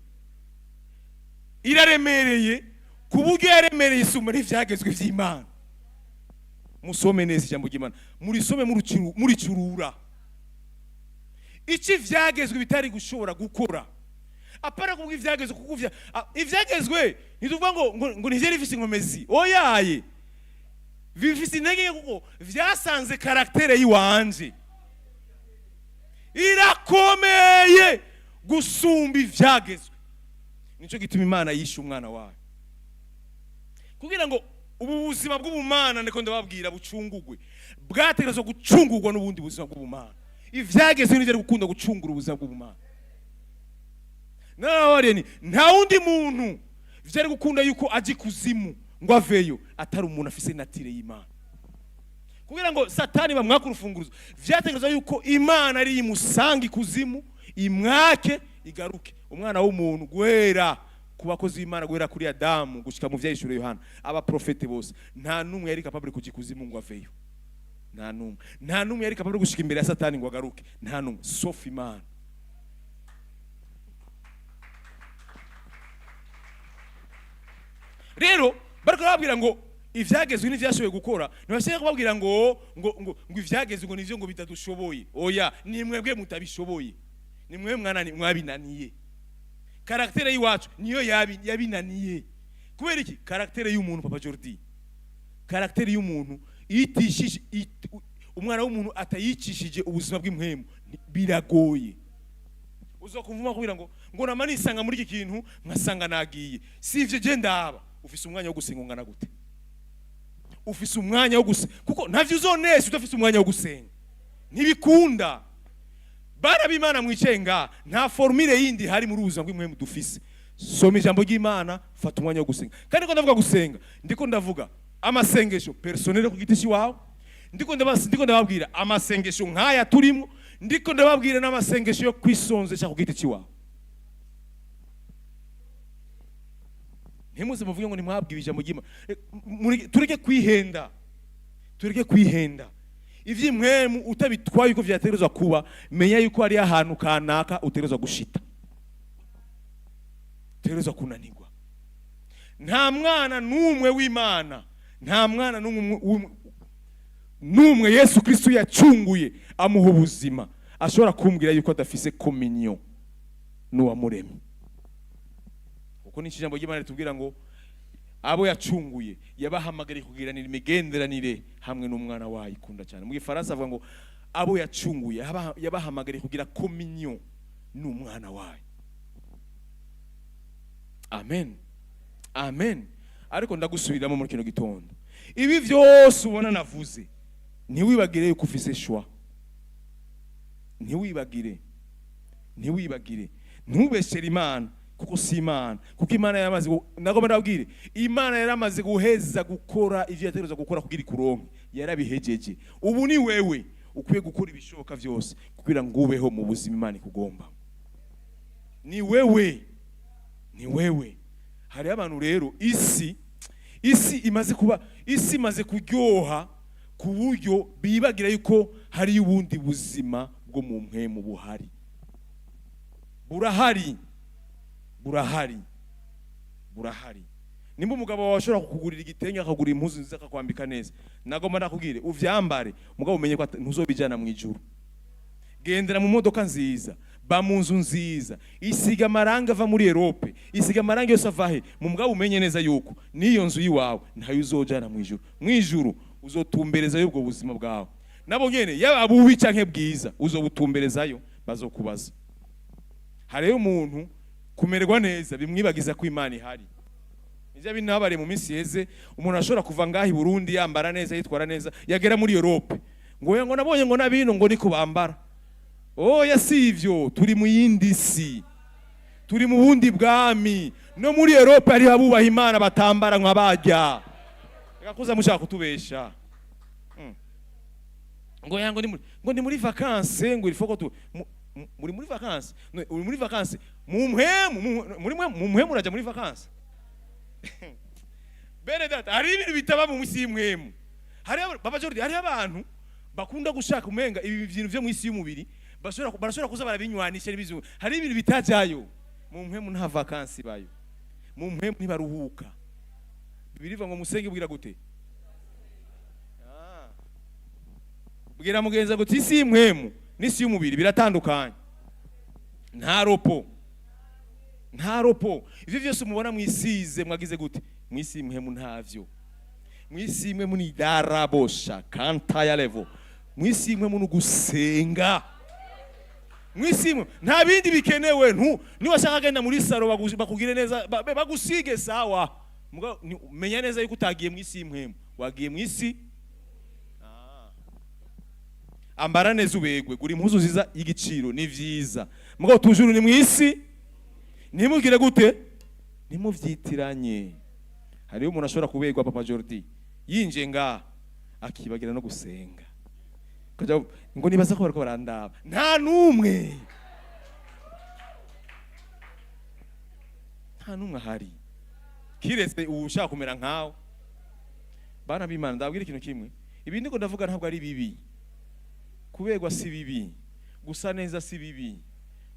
Speaker 1: iraremereye ku buryo yaremereye isumba n'ivyagezwe vy'Imana. Musome neza ijambo ry'Imana, murisome muricurura. Iki vyagezwe bitari gushobora gukora, apana kuvuga ivyagezwe, kuko ivyagezwe ntituvuga ngo ntivyari bifise inkomezi. Oyaye, bifise intege nke kuko vyasanze caractère yiwanje irakomeye gusumba ivyagezwe. Nico gituma Imana yishe umwana wayo kugira ngo ubu buzima bw'ubumana, ndiko ndababwira, bucungugwe. Bwategerezwa gucungurwa n'ubundi buzima bw'ubumana. Ivyagezwe nivyo gukunda gucungura ubuzima bw'ubumana. Narababariye ni nta wundi muntu vyari gukunda yuko aja ikuzimu ngo aveyo atari umuntu afise nature y'Imana. Kugira ngo Satani bamwake urufunguruzo, vyategerezwa yuko Imana ari imusanga ikuzimu, imwake igaruke. Umwana w'umuntu, guhera ku bakozi b'Imana, guhera kuri Adamu gushika mu vyahishuriwe Yohana, abaprofete bose, nta n'umwe yari capable kuja ikuzimu ngo aveyo. Nta n'umwe, nta n'umwe yari capable gushika imbere ya Satani ngo agaruke. Nta n'umwe, sauf Imana. Rero bariko bababwira ngo ivyagezwe n'ivyashoboye gukora. Ntibashaka kubabwira ngo ivyagezwe ngo nivyo ngo bitadushoboye. Oya, ni mwebwe mutabishoboye, ni mwebwe mwabinaniye. Caractère y'iwacu niyo yabinaniye. Kubera iki? Caractère y'umuntu, Papa Jordi, caractère y'umuntu itishije umwana w'umuntu atayicishije ubuzima bw'impwemu, biragoye. Uzokumvuma kubwira ngo nama nisanga muri iki kintu nkasanga nagiye. Si ivyo je ndaba. Ufise umwanya wo gusenga ungana gute? Ufise umwanya wo gusenga? Kuko ntavyo uzonesha udafise umwanya wo gusenga, ntibikunda. Bana b'Imana mwicaye ngaha, nta formule yindi hari muri ubuzima bw'impwemu dufise. Soma ijambo ry'Imana, fata umwanya wo gusenga. Kandi ko ndavuga gusenga, ndiko ndavuga amasengesho personnel ku giti cyawe, ndiko ndababwira amasengesho nk'aya turimo, ndiko ndababwira n'amasengesho yo kwisonzesha ku giti cyawe. Ntimuze muvuge ngo ntimwabwiwe ijambo ry'Imana. Tureke kwihenda, tureke kwihenda. Ivy'impwemu utabitwaye uko vyategerezwa kuba, menya yuko hari ahantu kanaka utegerezwa gushita, utegerezwa kunanirwa. Nta mwana n'umwe w'Imana, nta mwana n'umwe Yesu Kristo yacunguye amuha ubuzima ashobora kumbwira yuko adafise communion n'uwamuremye, kuko ni ijambo ry'Imana ritubwira ngo abo yacunguye yabahamagariye kugiranira imigenderanire hamwe n'umwana wayo ikunda cyane. Mu Gifaransa avuga ngo abo yacunguye yabahamagariye kugira communion n'umwana wayo. Amen, amen. Ariko ndagusubiramo muri kino gitondo, ibi byose ubona navuze, ntiwibagire yuko ufise choix. Ntiwibagire, ntiwibagire, ntubeshere Imana, kuko si Imana, kuko Imana yaramaze, nagomba ndabwire, Imana yaramaze guheza gukora ivyo yategerezwa gukora kugira ikuronke, yarabihejeje. Ubu ni wewe ukwiye gukora ibishoboka vyose kugira ngo ubeho mu buzima Imana ikugomba. Ni wewe, ni wewe. Hariho abantu rero isi imaze kuba, isi imaze kuryoha ku buryo bibagira yuko hari ubundi buzima bwo mu mpwemu buhari. Burahari, burahari, burahari. Nimba umugabo wawe ashobora kukugurira igitenge, akagura impuzu nziza, akakwambika neza, nagomba ndakubwire uvyambare, mugabo umenye ko ntuzobijana mu ijuru. Gendera mu modoka nziza, ba mu nzu nziza, isiga amarangi ava muri Europe, isiga amarangi yose ava he mu, mugabo umenye neza yuko n'iyo nzu y'iwawe ntayo uzojana mu ijuru. Mu ijuru uzotumberezayo ubwo buzima bwawe, nabo nyene, yaba bubi canke bwiza, uzobutumberezayo, bazokubaza. Hariyo umuntu kumererwa neza bimwibagiza ko Imana ihari. Nivyo binabare mu minsi yeze, umuntu ashobora kuva ngaha i Burundi yambara neza, yitwara neza, yagera muri Europe ngo ngo nabonye ngo nabino ngo niko bambara. Oya, si ivyo. Turi mu yindi si, turi mu bundi bwami. No muri Europe hariho abubaha Imana batambara nk'abajya. Reka kuza mushaka kutubesha. Ngo ya ngo ni muri vacances, ngo il faut ko tu muri muri vacances. No, uri muri vacances mu mpwemu, muri mu mpwemu uraja muri vacances? Bene data, hari ibintu bitaba mu isi y'imwemu. Hari Baba Jordi, hariho abantu bakunda gushaka umenga ibi bintu vyo mu isi y'umubiri barashobora kuza barabinywanisha n'ibizu. Hari ibintu bitajayo mu mpwemu. Nta vacances bayo mu mpwemu, ntibaruhuka. Bibiri ngo musenge bwira gute? Ah. Bwira mugenzi ngo isi y'imwemu n'isi y'umubiri biratandukanye. Nta repos, nta repos. Ivyo vyose mubona mwisize mwagize gute, mu isi y'imwemu ntavyo. Mu isi y'imwemu ni darabosha kanta ya levo. Mu isi y'imwemu ni ugusenga. Mu isi y'imwemu nta bindi bikenewe. Ntu niwashaka genda muri salon bakugire neza, bagusige sawa. Mugabo menya neza yuko utagiye mu isi y'imwemu, wagiye mu isi. Ambara neza, ubegwe, gura impuzu nziza y'igiciro, ni vyiza, mugabo tujuru ni mu isi. Ntimugire gute? Ntimuvyitiranye. Hariho umuntu ashobora kubegwa, Papa Jordi, yinjiye ngaha akibagira no gusenga. Kaja ngo nibaza ko bariko barandaba. Nta n'umwe, nta n'umwe ahari kiretse ushaka kumera nkawe. Bana b'Imana, ndabwira ikintu kimwe: ibi ndiko ndavuga ntabwo ari bibi. Kubegwa si bibi, gusa neza si bibi,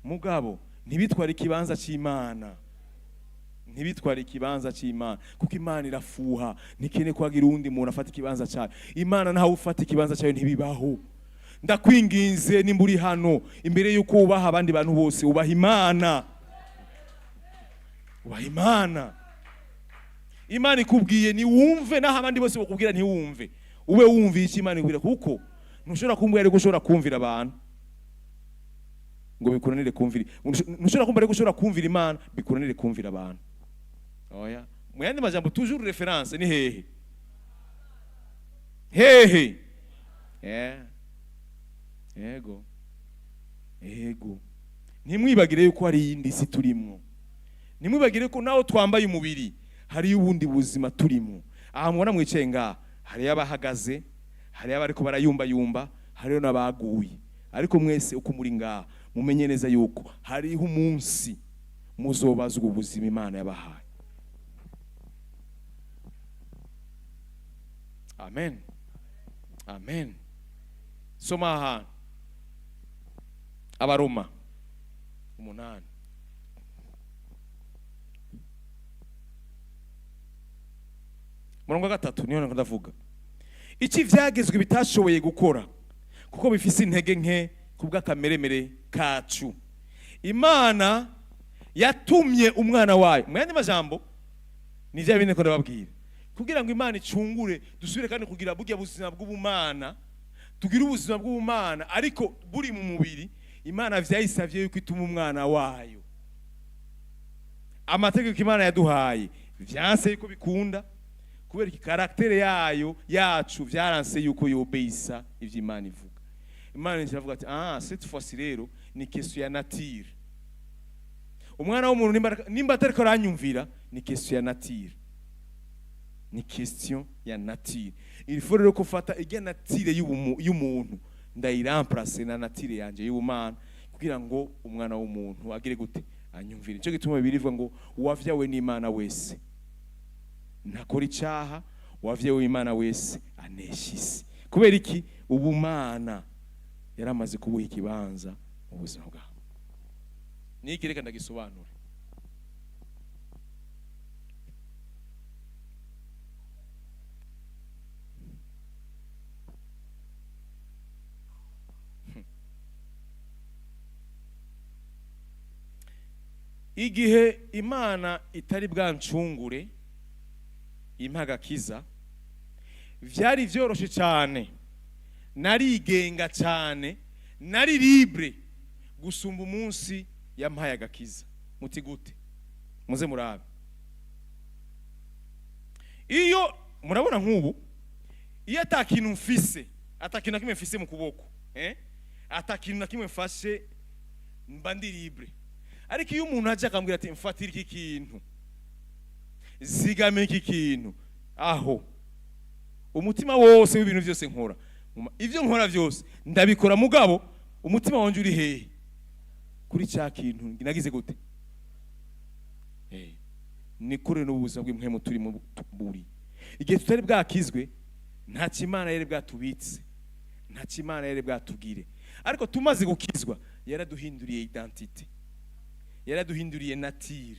Speaker 1: mugabo ntibitware ikibanza cy'Imana, ntibitware ikibanza cy'Imana, kuko Imana irafuha, ntikene kwagira uwundi muntu afata ikibanza cyayo. Imana ntawe ufata ikibanza cyayo, ntibibaho. Ndakwinginze, nimba uri hano, imbere y'uko wubaha abandi bantu bose, ubaha Imana, ubaha Imana. Imana ikubwiye niwumve, naho abandi bose bakubwira ntiwumve, ube wumviye icyo Imana ikubwira, kuko ntushobora kumbwira ariko ushobora kumvira abantu ngo bikunanire kumvira. Ntushobora kumva ariko ushobora kumvira Imana bikunanire kumvira abantu. Oya, mu yandi majambo, toujours référence ni hehe? Hehe? Yeah. Yego, yego. Ntimwibagire yuko hari iyindi si turimwo. Ntimwibagire ko naho twambaye umubiri hariyo ubundi buzima turimo. Aha mubona mwicaye ngaha, hariyo abahagaze, hariyo abariko barayumbayumba, hariyo n'abaguye. Ariko mwese uko muri ngaha, mumenye neza yuko hariho umunsi muzobazwa ubuzima Imana yabahaye. Amen, amen. Soma ahantu Abaroma 8. Murongo wa 3 niyo ndavuga. Iki vyagezwe bitashoboye gukora kuko bifise intege nke kubw'akameremere kacu, Imana yatumye umwana wayo. Mu yandi majambo ni vya bindi ko ndababwira, kugira ngo Imana icungure dusubire kandi kugira burya buzima bw'ubumana, tugire ubuzima bw'ubumana ariko buri mu mubiri. Imana vyayisavye yuko ituma umwana wayo. Amategeko Imana yaduhaye vyanse yuko bikunda kubera iki caractère yayo yacu vyaranse yuko yobeisa ivyo Imana ivuga. Imana iravuga ati cette fois-ci rero ni question ya nature. Umwana w'umuntu nimba atariko aranyumvira ni question ya nature, ni question ya nature. Il faut rero kufata ijya nature y'umuntu ndayiremplace na nature yanje y'ubumana kugira ngo umwana w'umuntu agire gute anyumvire. Nico gituma Bibiliya ivuga ngo uwavyawe n'Imana wese ntakora icaha, uwavyawe n'Imana wese anesha isi. Kubera iki? Ubumana yaramaze kubuha ikibanza mu buzima bwawe. Niki reka ndagisobanure. Igihe Imana itari bwancungure impagakiza, vyari vyoroshe cyane, narigenga cyane, nari libre gusumba umunsi yampaye agakiza. Muti gute? Muze murabe. Iyo murabona nk'ubu iyo atakintu mfise, atakintu na kimwe mfise mu kuboko, atakintu na kimwe mfashe, mba ndi libre. Ariko iyo umuntu aje akambwira ati mfatira iki kintu, zigame iki kintu, aho umutima wose w'ibintu byose nkora, ivyo nkora byose ndabikora, mugabo umutima wanje uri hehe? Kuri cya kintu nagize gute? Ni kure n'ubuzima bw'impwemu turi mu buri. Igihe tutari bwakizwe nta kimana yari bwatubitse, nta kimana yari bwatubwire, ariko tumaze gukizwa yaraduhinduriye identité, yaraduhinduriye nature,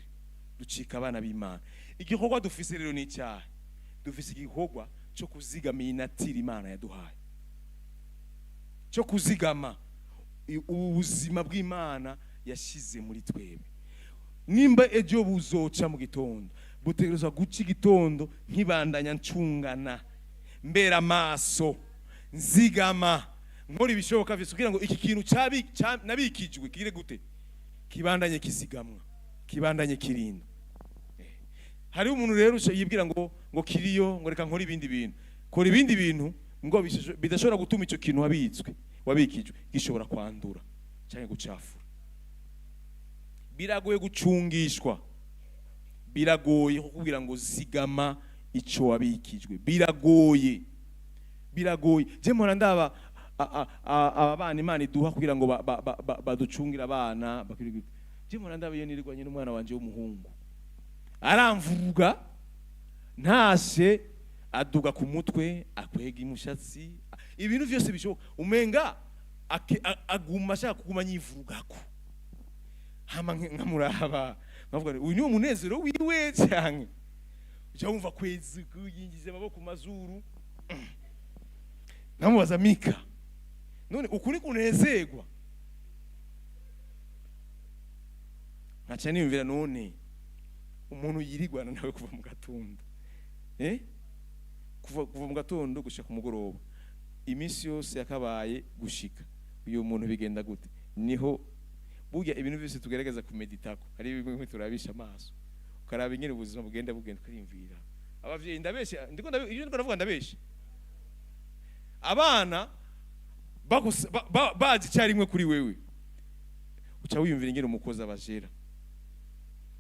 Speaker 1: ducika abana b'Imana. Igikorwa dufise rero ni icyaha, dufise igikorwa cyo kuzigama iyi nature Imana yaduhaye, cyo kuzigama ubuzima bw'Imana yashize muri twebwe. Nimba ejo buzoca mu gitondo, butegerezwa guca igitondo nkibandanya ncungana, mbera amaso, nzigama, nkora ibishoboka byose kugira ngo iki kintu nabikijwe kigire gute, kibandanye kizigamwa, kibandanye kirinda. Hari umuntu rero yibwira ngo kiriyo, ngo reka nkore ibindi bintu. Kora ibindi bintu ngo bidashobora gutuma ico kintu wabikijwe gishobora kwandura cyangwa gucafura. Biragoye gucungishwa, biragoye kukubwira ngo zigama ico wabikijwe, biragoye, biragoye. Je mpora ndaba aba bana Imana iduha kugira ngo baducungire abana. Je mpora ndaba iyo nirirwanye n'umwana wanje w'umuhungu, aramvuga ntashe aduga ku mutwe, akwega imushatsi, ibintu byose bishoboka, umenga aguma ashaka kuguma nyivugako. Hama nkamuraba nkavuga uyu ni umunezero wiwe cyane. Uca wumva kwezi yingize amaboko mazuru, nkamubaza Mika, none ukuri kunezerwa? Nkaca niyumvira none umuntu yirigwana nawe kuva mu gatondo, kuva mu gatondo gushika ku mugoroba, iminsi yose yakabaye gushika, uyu muntu bigenda gute? Niho burya ibintu byose tugerageza kumeditako, hari bimwe turabisha amaso, ukaraba ingene ubuzima bugenda bugenda, ukarimvira. Abavyeyi ndabesha, ndiko iyo ndiko ndavuga ndabesha. Abana bazi icyarimwe kuri wewe, uca wiyumvira ingene umukozi abajera,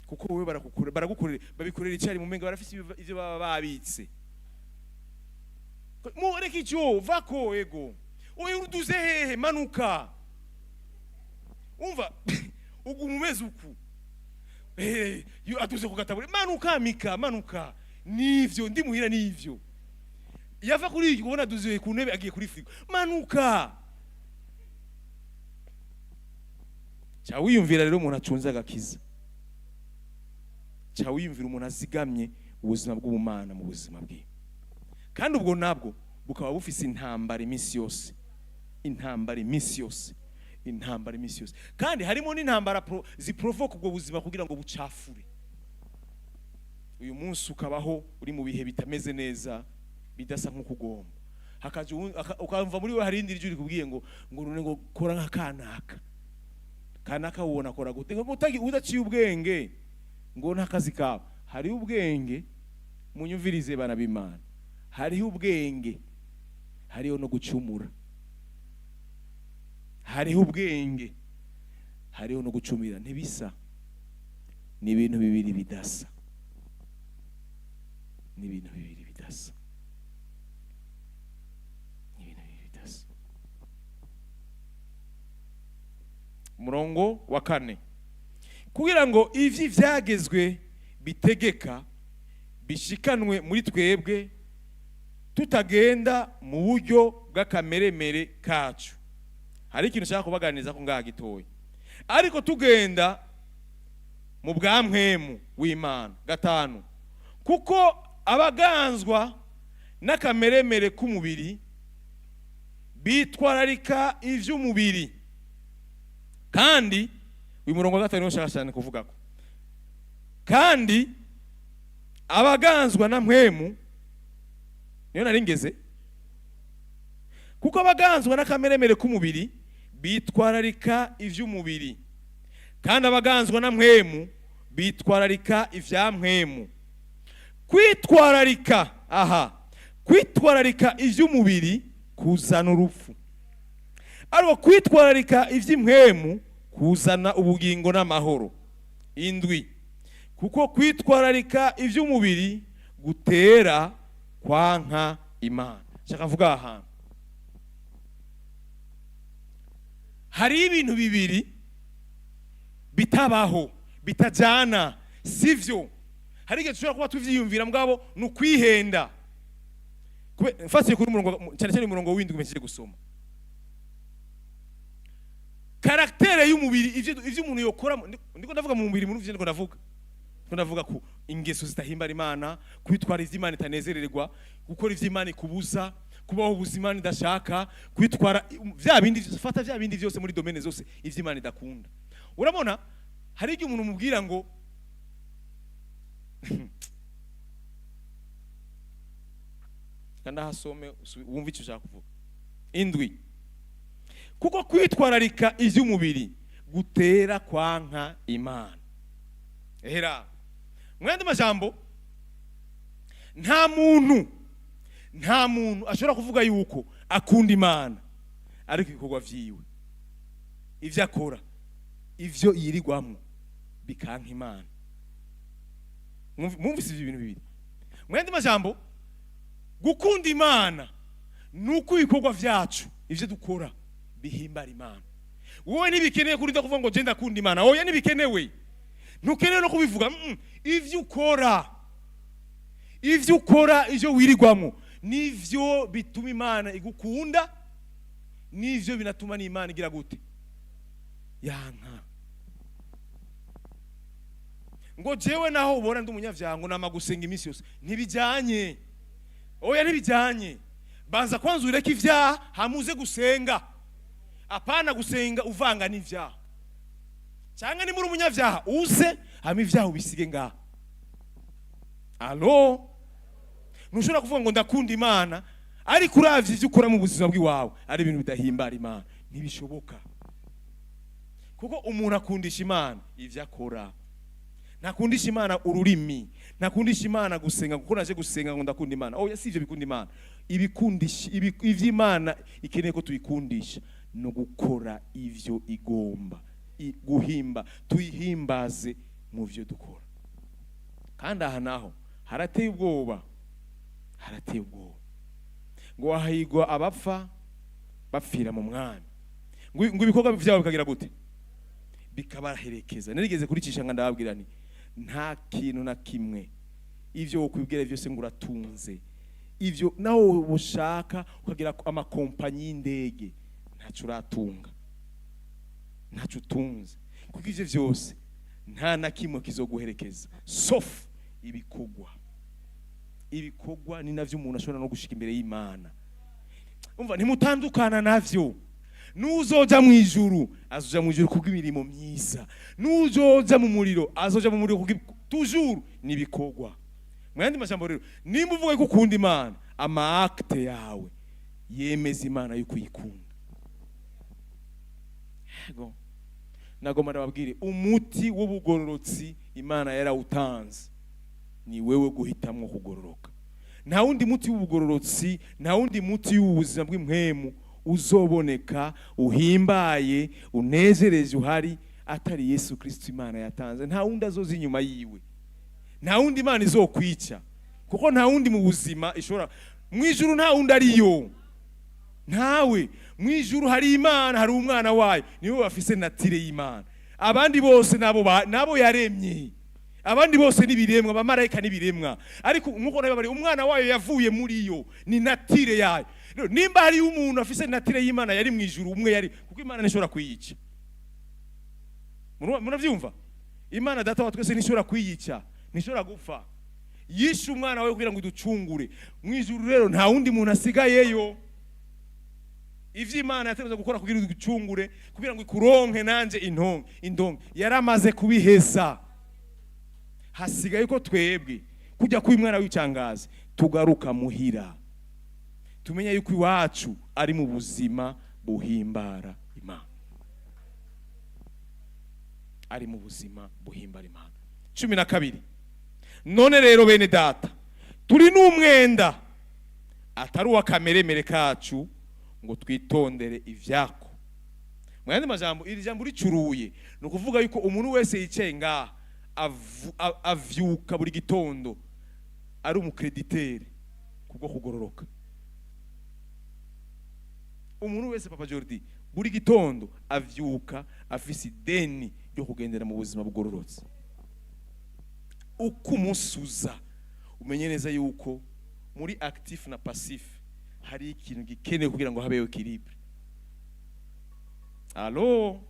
Speaker 1: kuko wewe baragukorera, babikorera icyarimwe, umenga barafise ivyo baba babitse. Mureke icyo vako ego, oya uduze hehe, manuka. Umva uguma umeze uku, aduze ku gatabure, manuka Mika, manuka. Nivyo ndi muhira, nivyo Yava kuri iyi, ubona aduzuye ku ntebe, agiye kuri frigo. Manuka. Cya wiyumvira rero umuntu acunze agakiza, cya wiyumvira umuntu azigamye ubuzima bw'ubumana mu buzima bwiwe, kandi ubwo nabwo bukaba bufise intambara iminsi yose, intambara iminsi yose, intambara iminsi yose. Kandi harimo n'intambara ziprovoka ubwo buzima kugira ngo bucafure. Uyu munsi ukabaho uri mu bihe bitameze neza, bidasa nk'uko ugomba, hakaja ukamva muri we hari irindi jwi rikubwiye ngo none ngo kora nka kanaka. Kanaka ubona akora gute? Ngo udaciye ubwenge, ngo n'akazi kawe. Hariho ubwenge, munyumvirize bana b'Imana, hariho ubwenge, hariho no gucumura. Hariho ubwenge, hariho no gucumira. Ntibisa, ni ibintu bibiri bidasa, ni ibintu bibiri bidasa, ni ibintu bibiri bidasa. Umurongo wa 4, kugira ngo ivyi vyagezwe bitegeka bishikanwe muri twebwe, tutagenda mu buryo bw'akameremere kacu. Hari ikintu nshaka kubaganiriza ko ngaha gitoya, ariko tugenda mu bwa mpwemu w'Imana. 5, kuko abaganzwa n'akameremere k'umubiri bitwararika ivy'umubiri. Kandi uyu murongo wa 5 niwo nshaka cyane kuvugako. Kandi abaganzwa na mpwemu, niyo nari ngeze, kuko abaganzwa n'akameremere k'umubiri bitwararika ivy'umubiri, kandi abaganzwa na mpwemu bitwararika ivya mpwemu. Kwitwararika aha, kwitwararika ivy'umubiri kuzana urupfu, ariko kwitwararika ivy'impwemu kuzana ubugingo n'amahoro. 7, kuko kwitwararika ivy'umubiri gutera kwanka Imana. Nshaka mvuga aha hantu hari ibintu bibiri bitabaho, bitajana, sivyo. Hari igihe dushobora kuba tuvyiyumvira, mugabo ni ukwihenda. Mfatiye kuri umurongo, cyane cyane umurongo w'indwi mpejeje gusoma, karaktere y'umubiri, ivyo umuntu yokora, ndiko ndavuga mu mubiri, muri ivyo ndiko ndavuga, ndiko ndavuga ku ingeso zitahimbara Imana, kwitwara ivyo Imana itanezererwa, gukora ivyo Imana ikubuza, kubaho ubuzima Imana idashaka, kwitwara vya bindi, fata vya bindi vyose muri domaine zose ivyo Imana idakunda. Urabona hari igihe umuntu umubwira ngo kandahasome wumve icyo ushaka kuvuga. 7, kuko kwitwararika ivy'umubiri gutera kwanka Imana. Ehera, mu yandi majambo, nta muntu ashobora kuvuga yuko akunda Imana ariko ibikorwa vyiwe, ivyo akora, ivyo yirigwamwo bikanka Imana. Mwumvise ivyo bintu bibiri? Mu yandi majambo, gukunda Imana nuko ibikorwa vyacu, ivyo dukora bihimbara Imana. Wowe ntibikeneye kurinda kuvuga ngo je ndakunda Imana. Oya, ntibikenewe, ntukeneye no kubivuga. Ivyo ukora, ivyo ukora, ivyo wirigwamo nivyo bituma Imana igukunda, nivyo binatuma n'Imana igira gute? Yanka. Ngo jewe naho ubona ndi umunyavyaha, ngo nama gusenga iminsi yose, ntibijanye. Oya, ntibijanye. Banza kwanza ureke ivyaha hamuze gusenga. Apana gusenga uvanga n'ivyaha. Cyangwa ni muri umunyavyaha uze hama ivyaha ubisige ngaha. Alo, ntushobora kuvuga ngo ndakunda Imana ariko uravye ivyo ukora mu buzima bw'iwawe ari ibintu bidahimbara Imana. Ntibishoboka, kuko umuntu akundisha Imana ivyo akora. Ntakundisha Imana ururimi, ntakundisha Imana gusenga kuko naje gusenga ngo ndakunda Imana. Oya, si ivyo bikunda Imana. Ibikundisha, ivyo Imana ikeneye ko tuyikundisha no gukora ivyo igomba, guhimba, tuyihimbaze mu vyo dukora. Kandi aha naho harateye ubwoba, harateye ubwoba. Ngo hahigwa abapfa bapfira mu mwami, ngo ibikorwa vyabo bikagira gute? Bikabaherekeza. Narigeze kuricisha nga ndababwira nti nta kintu na kimwe ivyo wokwibwira vyose ngo uratunze, Ivyo nawe ushaka ukagira amakompanyi y'indege, ntaco uratunga, ntaco utunze, kuko ivyo vyose nta na kimwe kizoguherekeza sauf ibikorwa. Ibikorwa ni navyo umuntu ashobora no gushika imbere y'Imana. Umva, ntimutandukana navyo. Nuzoja mu ijuru azoja mu ijuru kubw'imirimo myiza, nuzoja mu muriro azoja mu muriro kubw'i, toujours nibikorwa. Mu yandi majambo rero, nimba uvuga ko ukunda Imana, ama actes yawe yemeza Imana yuko uyikunda. Yego, nagomba ndababwire, umuti w'ubugororotsi Imana yarawutanze, ni wewe guhitamwo kugororoka. Nta wundi muti w'ubugororotsi, nta wundi muti w'ubuzima bw'impwemu uzoboneka uhimbaye, unezereje, uhari atari Yesu Kristo Imana yatanze. Nta wundi azoza inyuma yiwe, nta wundi Imana izokwica, kuko nta wundi mu buzima ishobora. Mu ijuru nta wundi ariyo, ntawe. Mu ijuru hari Imana, hari umwana wayo, niwe bafise nature y'Imana. Abandi bose nabo yaremye, abandi bose n'ibiremwa, abamarayika n'ibiremwa. Ariko nkuko nabibabariye, umwana wayo yavuye muri yo, ni nature yayo. Rero, nimba hariyo umuntu afise nature y'Imana yari mu ijuru, umwe yari, kuko Imana ntishobora kuyica. Muravyumva? Imana Data wa twese ntishobora kwiyica, ntishobora gupfa. Yishe umwana wawe kugira ngo iducungure. Mu ijuru rero nta wundi muntu asigayeyo. Ivyo Imana yategerezwa gukora kugira ngo igucungure, kugira ngo ikuronke nanje intonge indonke, yaramaze kubiheza. Hasigaye ko twebwe kujya kuba umwana w'icangazi, tugaruka muhira, tumenya yuko iwacu ari mu buzima buhimbara Imana, ari mu buzima buhimbara Imana. 12: None rero bene Data, turi n'umwenda atari uw'akameremere kacu ngo twitondere ivyako. Mu yandi majambo, iri jambo ricuruye ni ukuvuga yuko umuntu wese yicaye ngaha avyuka buri gitondo ari umu créditeur kubwo kugororoka. Umuntu wese, Papa Jordi, buri gitondo avyuka afise ideni ryo kugendera mu buzima bugororotse. Uko umunsi uza, umenye neza yuko muri actif na passif hari ikintu gikenewe kugira ngo habeho équilibre. Allo,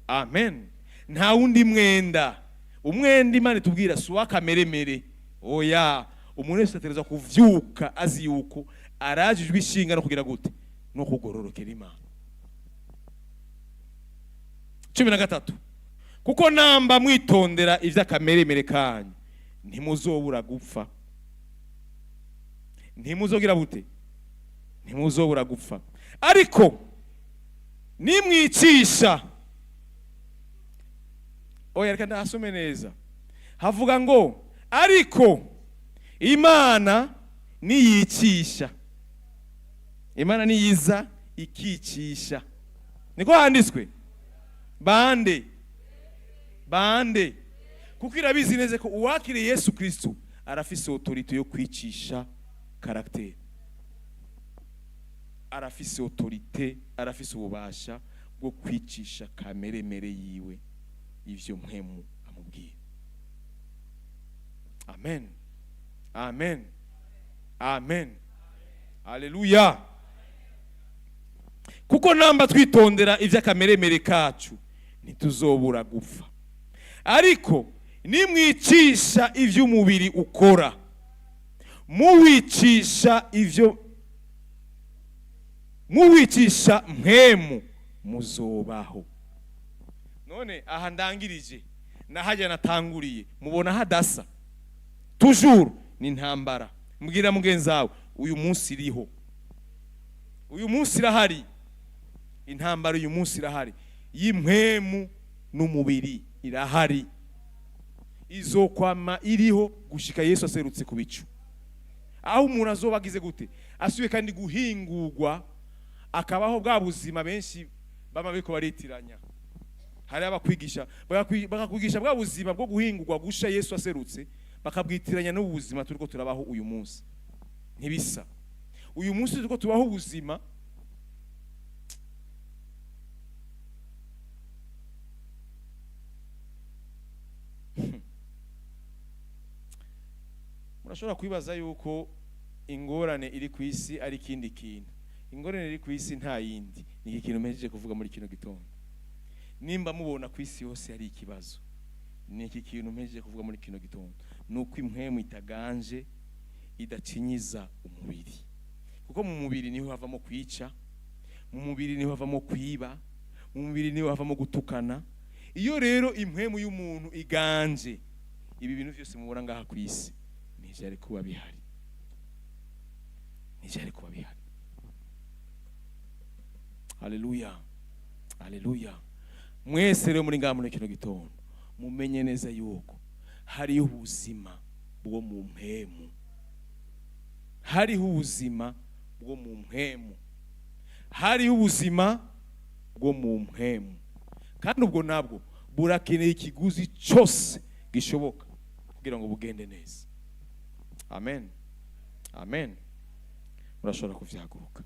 Speaker 1: amen. Nta wundi mwenda. Umwenda Imana itubwira si uw'akameremere, oya. Umuntu wese ategerezwa kuvyuka azi yuko arajijwe ishinga no kugira gute? No kugororokera Imana. 13: Kuko namba mwitondera ivy'akameremere kanyu, ntimuzobura gupfa. Ntimuzogira bute? Ntimuzobura gupfa. Ariko nimwicisha, oya, reka ndahasome neza. Havuga ngo ariko Imana niyicisha, Imana niyiza ikicisha, niko handitswe. Bande bande? Kuko irabizi neza ko uwakiriye Yesu Kristo arafise autorité yo kwicisha caractère, arafise autorité, arafise ububasha bwo kwicisha kameremere yiwe ivyo mpwemu amubwira. Amen, amen, amen, haleluya. Kuko namba twitondera ivy'akameremere kacu, ntituzobura gupfa. Ariko nimwicisha ivy'umubiri ukora, muwicisha ivyo, muwicisha mpwemu, muzobaho. None aha ndangirije nahajya natanguriye, mubona hadasa? Toujours ni intambara. Mbwira mugenzi wawe, uyu munsi iriho, uyu munsi irahari intambara, uyu munsi irahari y'impwemu n'umubiri, irahari, izokwama iriho gushika Yesu aserutse ku bicu, aho umuntu azoba agize gute? Asubiye kandi guhingurwa, akabaho bwa buzima benshi bama bariko baritiranya. Hari abakwigisha bakakwigisha bwa buzima bwo guhingurwa gusha Yesu aserutse, bakabwitiranya n'ubuzima turiko turabaho uyu munsi. Ntibisa. Uyu munsi turiko tubaho ubuzima. Murashobora kwibaza yuko Ingorane iri ku isi ari ikindi kintu. Ingorane iri ku isi nta yindi, ni iki kintu mpejeje kuvuga muri kino gitondo. Nimba mubona ku isi hose hari ikibazo, ni iki kintu mpejeje kuvuga muri kino gitondo, ni uko impwemu itaganje, idacinyiza umubiri. Kuko mu mubiri niho havamo kwica, mu mubiri niho havamo kwiba, mu mubiri niho havamo gutukana. Iyo rero impwemu y'umuntu iganje, ibi bintu byose mubona ngaha ku isi ntivyari kuba bihari, ntivyari kuba bihari. Haleluya, haleluya. Mwese rero muri ngaha muri kino gitondo, mumenye neza yuko hariho ubuzima bwo mu mpemu, hariho ubuzima bwo mu mpemu, hariho ubuzima bwo mu mpemu, kandi ubwo nabwo burakeneye ikiguzi cyose gishoboka kugira ngo bugende neza. Amen, amen. Murashobora kuvyaguruka.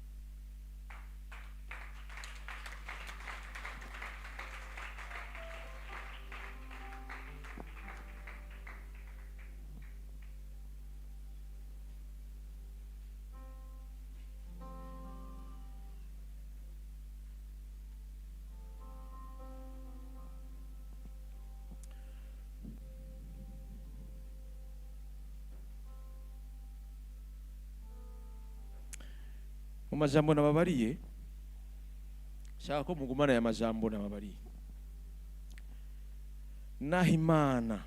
Speaker 1: Mu majambo nababariye, shaka ko mugumana aya majambo nababariye. Naho Imana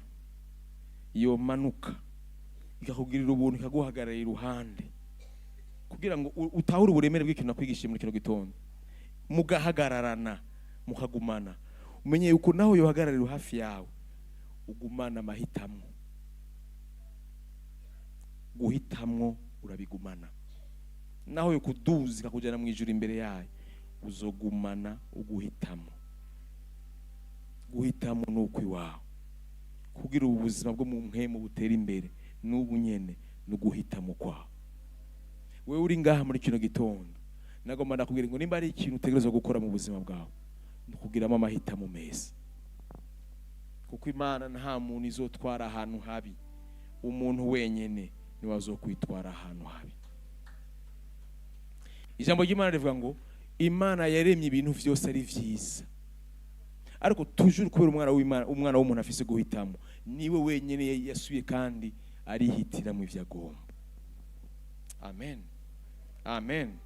Speaker 1: yomanuka ikakugirira ubuntu, ikaguhagarara iruhande kugira ngo utahure uburemere bw'ikintu nakwigishije muri kino gitondo, mugahagararana mukagumana, umenye yuko naho yohagararira hafi yawe ugumana amahitamo. Guhitamwo urabigumana. Naho yokuduza ikakujyana mu ijuru imbere yayo, uzogumana uguhitamo. Guhitamo ni uko iwawe kugira ubu buzima bwo mu mpemu butera imbere n'ubu nyene ni uguhitamo kwawe. Wewe uri ngaha muri kino gitondo, nagomba ndakubwira ngo nimba ari ikintu utegerezwa gukora mu buzima bwawe, ni ukugiramo amahitamo meza. Kuko Imana nta muntu izotwara ahantu habi, umuntu wenyene niwe azokwitwara ahantu habi. Ijambo ry'Imana rivuga ngo Imana yaremye ibintu vyose ari vyiza, ariko toujours kubera umwana w'Imana, umwana w'umuntu afise guhitamo, niwe wenyene yasuye kandi arihitira mu ivyo agomba. Amen, amen.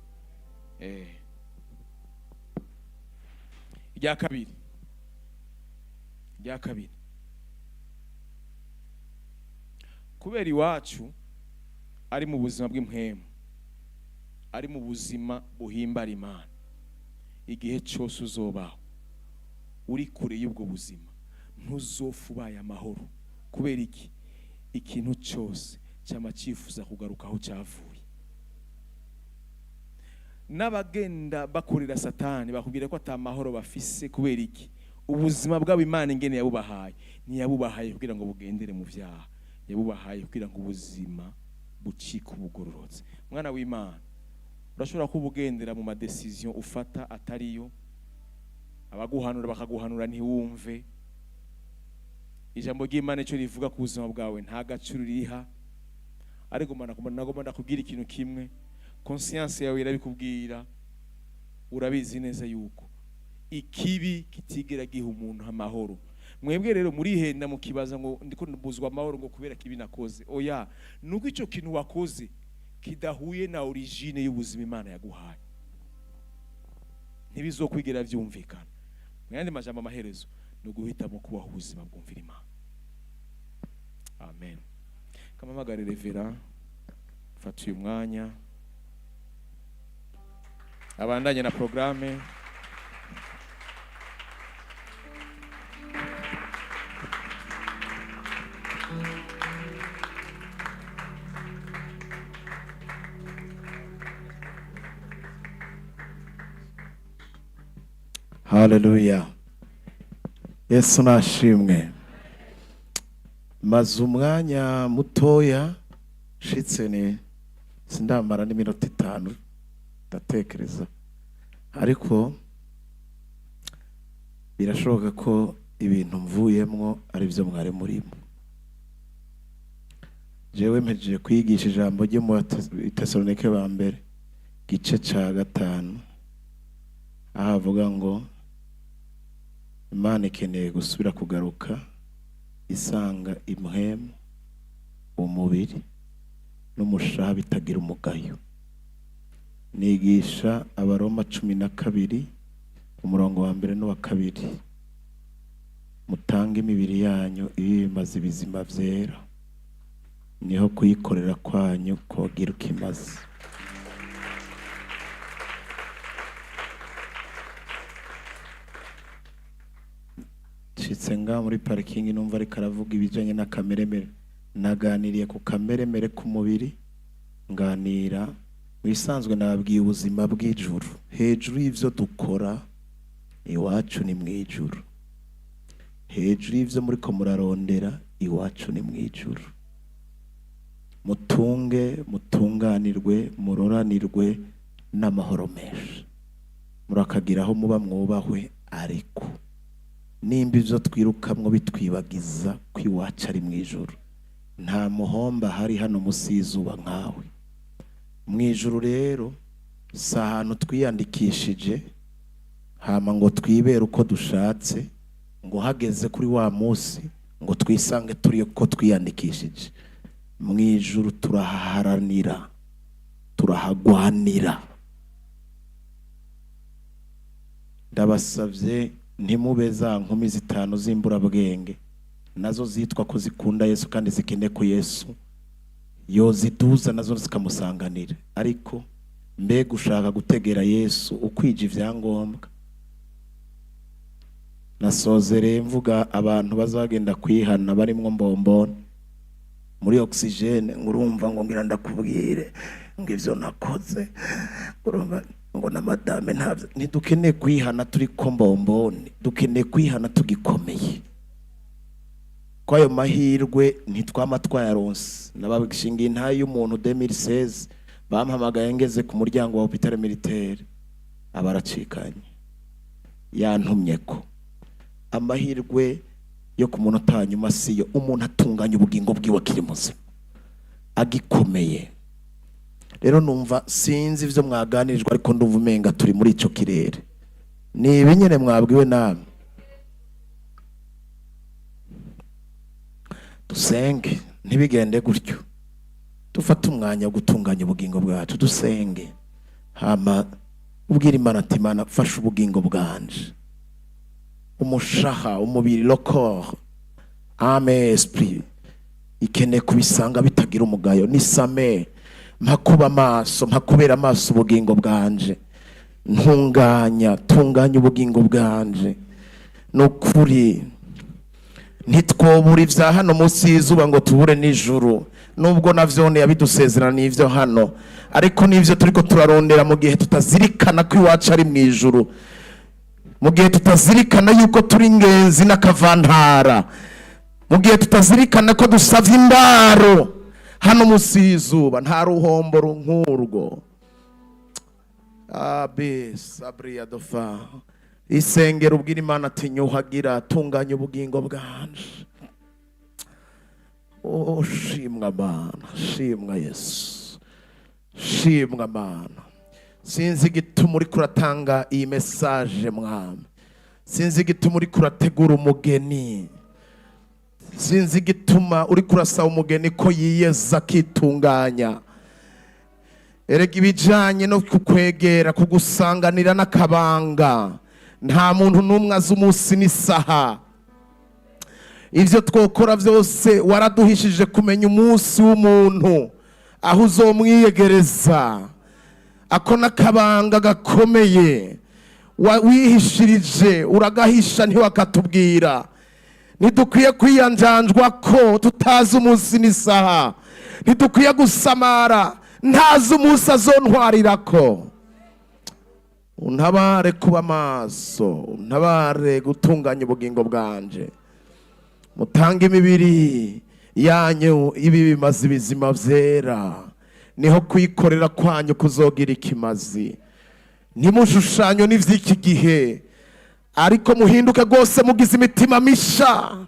Speaker 1: Irya kabiri, irya kabiri, kubera iwacu ari mu buzima bw'impwemu, ari mu buzima buhimbara Imana, igihe cyose uzobaho uri kure y'ubwo buzima ntuzofa ubaye amahoro. Kubera iki? Ikintu cyose cyama cyifuza kugaruka aho cyavuye. N'abagenda bakorera Satani bakubwira ko ata mahoro bafise. Kubera iki? Ubuzima bwabo Imana ingene yabubahaye, ntiyabubahaye kugira ngo bugendere mu vyaha, yabubahaye kugira ngo ubuzima bucike ubugororotse. Mwana w'Imana, urashobora kuba ugendera mu madecision ufata atariyo, abaguhanura bakaguhanura ntiwumve. Ijambo ry'Imana icyo rivuga ku buzima bwawe nta gaciro riha. Ariko nagomba ndakubwira ikintu kimwe, conscience yawe irabikubwira, urabizi neza yuko ikibi kitigera giha umuntu amahoro. Mwebwe rero murihenda mukibaza ngo ndiko ndubuzwa amahoro ngo kubera kibi nakoze. Oya, nuko ico kintu wakoze kidahuye na origine y'ubuzima Imana yaguhaye, ntibizokwigera vyumvikana. Mu yandi majambo, amaherezo ni uguhitamo kubaho ubuzima bwumvira Imana. Amen. Kamamagare Revera, fata uyu mwanya abandanye na programme.
Speaker 2: Haleluya, Yesu nashimwe. Maze umwanya mutoya nshitse, ni sindamara n'iminota 5 ndatekereza, ariko birashoboka ko ibintu mvuyemwo ari byo mwari murimo. Jewe mpejeje kwigisha ijambo ryo mu Tesalonike ba mbere gice ca 5, aho avuga ngo Imana ikeneye gusubira kugaruka isanga impwemu, umubiri n'umushaha bitagira umugayo. Nigisha Abaroma 12, umurongo wa mbere n'uwa kabiri: mutange imibiri yanyu ibe ibimazi bizima vyera, niho kuyikorera kwanyu kogira ukimaze. Nshitse nga muri parikingi numva ariko aravuga ibijanye n'akameremere. Naganiriye ku kameremere k'umubiri, nganira mu bisanzwe, nababwiye ubuzima bw'ijuru. Hejuru y'ivyo dukora, iwacu ni mw'ijuru. Hejuru y'ivyo muriko murarondera, iwacu ni mw'ijuru. Mutunge, mutunganirwe, muroranirwe n'amahoro menshi, murakagira aho muba mwubahwe. Ariko nimba ivyo twirukamwo bitwibagiza ko iwacu ari mw'ijuru, nta muhomba hari hano musi y'izuba nkawe. Mw'ijuru rero si ahantu twiyandikishije hama ngo twibere uko dushatse, ngo hageze kuri wa munsi ngo twisange turi uko twiyandikishije. Mw'ijuru turahaharanira, turahagwanira. Ndabasavye ntimube za nkumi 5 z'imburabwenge, nazo zitwa ko zikunda Yesu kandi zikeneye ko Yesu yoziduza nazo zikamusanganira. Ariko mbega ushaka gutegera Yesu ukwije ivyangombwa? Nasozereye mvuga abantu bazagenda kwihana barimwo mbombone muri oxygene, ngo urumva ngo ngira ndakubwire ngo ivyo nakoze, urumva ngo na madame ntavyo. Ntidukeneye kwihana turi ko mbombone, dukeneye kwihana tugikomeye. Ko ayo mahirwe ntitwama twayaronse. Nababishingiye intayi y'umuntu 2016 bampamagaye ngeze ku muryango wa hôpital militaire, abaracikanye yantumye ko amahirwe yo ku munota wa nyuma siyo. Umuntu atunganya ubugingo bwiwe akiri muzima, agikomeye. Rero numva sinzi ivyo mwaganirijwe, ariko ndumva umenga turi muri ico kirere. Ni ibi nyene mwabwiwe namwe. Dusenge ntibigende gutyo, dufate umwanya wo gutunganya ubugingo bwacu, dusenge, hama ubwira Imana ati: Imana, fasha ubugingo bwanje, umushaha, umubiri, le corps, âme, esprit, ikeneye kubisanga bitagira umugayo. Nisame, mpakuba amaso, mpakubera amaso ubugingo bwanje, ntunganya, tunganya ubugingo bwanje. Nukuri ntitwobura ivya hano munsi y'izuba ngo tubure n'ijuru, nubwo navyone yabidusezerana ivyo hano. Ariko n'ivyo turiko turarondera, mu gihe tutazirikana ko iwacu ari mw'ijuru, mu gihe tutazirikana yuko turi ingenzi n'akavantara, mu gihe tutazirikana ko dusavye indaro hano munsi y'izuba, nta ruhombo nk'urwo. Abe sabriya dofa isengero, ubwira Imana ati: nyuhagira, tunganya ubugingo bwanje. Oh, shimwa Mana, shimwa Yesu, shimwa Mana. Sinzi igituma uriko uratanga iyi message, Mwami. Sinzi igituma uriko urategura umugeni. Sinzi igituma uriko urasaba umugeni ko yiyeza, akitunganya. Erega ibijanye no kukwegera, kugusanganira n'akabanga, nta muntu n'umwe azi umunsi n'isaha. Ivyo twokora vyose, waraduhishije kumenya umunsi w'umuntu aho uzomwiyegereza. Ako n'akabanga gakomeye wihishirije, uragahisha ntiwakatubwira. Ntidukwiye kwiyanjanjwa ko tutazi umunsi n'isaha. Ntidukwiye gusamara ntazi umunsi azontwarirako. Untabare kuba maso, untabare gutunganya ubugingo bwanje. Mutange imibiri yanyu ibi bimaze ibizima vyera, niho kwikorera kwanyu kuzogira ikimazi. Ntimushushanywe n'ivy'iki gihe, ariko muhinduke rwose mugize imitima misha.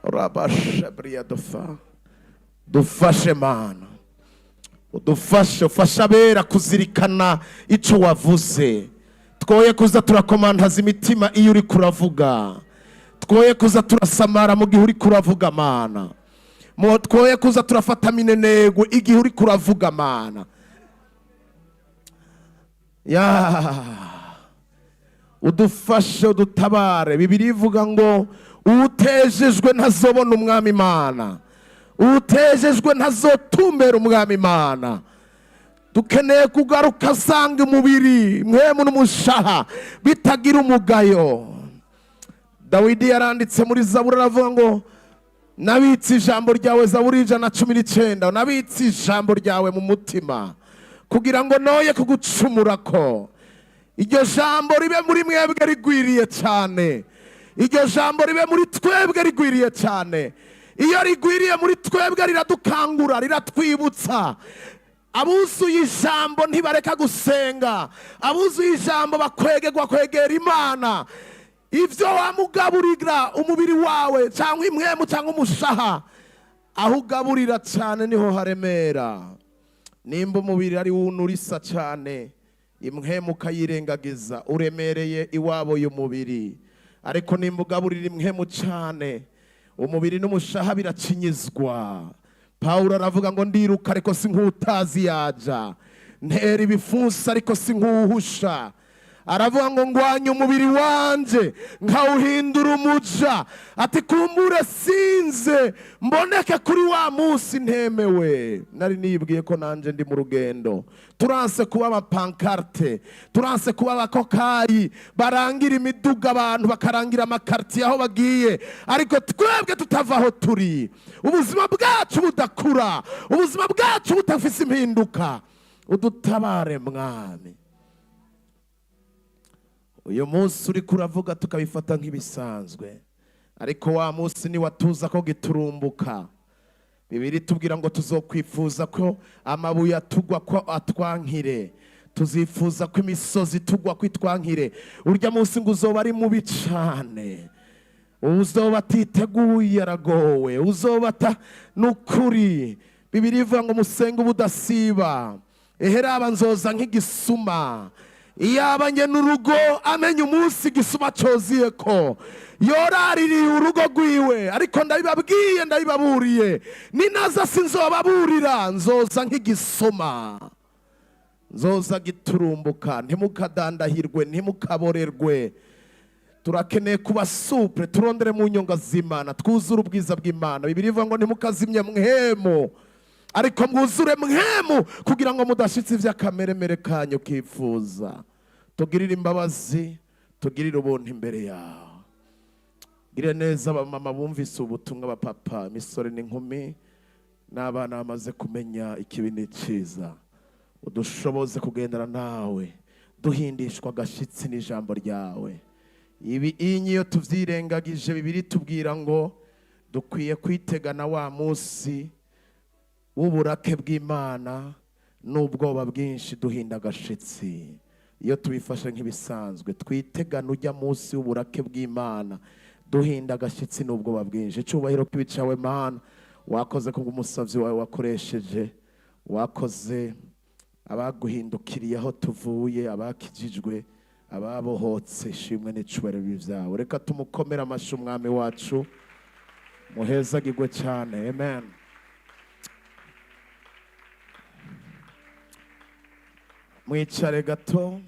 Speaker 2: Rabashabriyadofa. Dufashe Mana, udufashe, ufashe abera kuzirikana icyo wavuze. Twoye kuza turakomantaza imitima iyo uri kuravuga, twoye kuza turasamara mu gihe uri kuravuga Mana. Twoye kuza turafata minenegwe igihe uri kuravuga Mana. Ya, udufashe, udutabare. Bibiliya ivuga ngo utejejwe ntazobona umwami Imana, utejejwe ntazotumbera umwami Imana. Dukeneye kugaruka asanga umubiri mwemu n'umushaha bitagira umugayo. Dawidi yaranditse muri Zaburi, aravuga ngo nabitse ijambo ryawe, Zaburi 119, nabitse ijambo ryawe mu mutima kugira ngo noye kugucumurako. Iryo jambo ribe muri mwebwe rigwiriye cyane, iryo jambo ribe muri twebwe rigwiriye cyane. Iyo rigwiriye muri twebwe riradukangura, riratwibutsa. Abuzuye ijambo ntibareka gusenga, abuzuye ijambo bakwegerwa kwegera Imana. Ibyo wamugaburira umubiri wawe cyangwa impwemu cyangwa umushaha, aho ugaburira cyane niho haremera. Nimba umubiri ari wunurisa cyane, impwemu ukayirengagiza, uremereye iwabo y'umubiri. Ariko nimba ugaburira impwemu cyane, umubiri n'umushaha biracinyizwa. Pawulo aravuga ngo ndiruka ariko si nk'utazi yaja, ntera ibifunsi ariko si nk'uhusha. Aravuga ngo ngwanye umubiri wanje nkawuhindura umuja, ati kumbure sinze mboneke kuri wa munsi ntemewe. Nari nibwiye ko nanje ndi mu rugendo. Turanse kuba amapankarte, turanse kuba abakokayi barangira imiduga abantu, bakarangira amakartiye aho bagiye, ariko twebwe tutava aho turi, ubuzima bwacu budakura, ubuzima bwacu budafise impinduka. Udutabare Mwami. Uyu munsi uri kuravuga tukabifata nk'ibisanzwe, ariko wa munsi niwatuza ko giturumbuka. Bibiliya itubwira ngo tuzokwifuza ko amabuye atugwa ko atwankire, tuzifuza ko imisozi itugwa ko itwankire. Urya munsi ngo uzoba ari mubi cane, uzoba atiteguye aragowe, uzoba ata nukuri. Bibiliya ivuga ngo musenge ubudasiba. Eheraba nzoza nk'igisuma. Iyaba njye n'urugo amenya umunsi igisuma coziye ko yoraririye urugo rwiwe. Ariko ndabibabwiye, ndabibaburiye, ninaza sinzobaburira, nzoza nk'igisuma, nzoza giturumbuka. Ntimukadandahirwe, ntimukaborerwe. Turakeneye kuba souple, turondere mu nyonga z'Imana, twuzure ubwiza bw'Imana. Bibiliya ivuga ngo ntimukazimye mwemu, ariko mwuzure mwemu kugira ngo mudashitse ivy'akameremere kanyu kifuza. Tugirire imbabazi, tugirire ubuntu imbere yawe. Gire neza abamama bumvise ubutumwa, abapapa, imisore n'inkumi n'abana bamaze kumenya ikibi n'iciza. Udushoboze kugendana nawe duhindishwa agashitsi n'ijambo ryawe. Ibi inyi iyo tuvyirengagije, Bibiliya itubwira ngo dukwiye kwitegana wa munsi w'uburake bw'Imana n'ubwoba bwinshi duhinda agashitsi. Iyo tubifashe nk'ibisanzwe, twitegana ujya munsi w'uburake bw'Imana duhinda agashyitsi n'ubwoba bwinshi. Icyubahiro kibicawe Mana. Wakoze kubw'umusabyi wawe wakoresheje, wakoze abaguhindukiriye aho tuvuye, abakijijwe, ababohotse. Ishimwe n'icubahiro byawe. Reka tumukomere amashyi umwami wacu. Muhezagirwe cyane. Amen. Mwicare gato.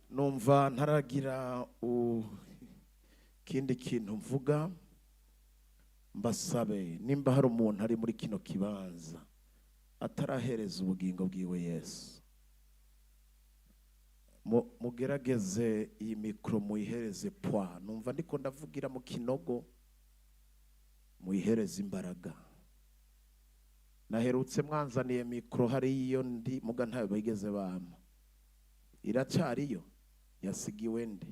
Speaker 2: Numva ntaragira ikindi kintu mvuga. Mbasabe, nimba hari umuntu ari muri kino kibanza atarahereza ubugingo bwiwe Yesu, mugerageze iyi mikoro muyihereze poids. Numva ndiko ndavugira mu kinogo, muyihereze imbaraga. Naherutse mwanzaniye mikoro hari iyo ndi muga ntayo bigeze bampa, iracyariyo yasigiwe ndi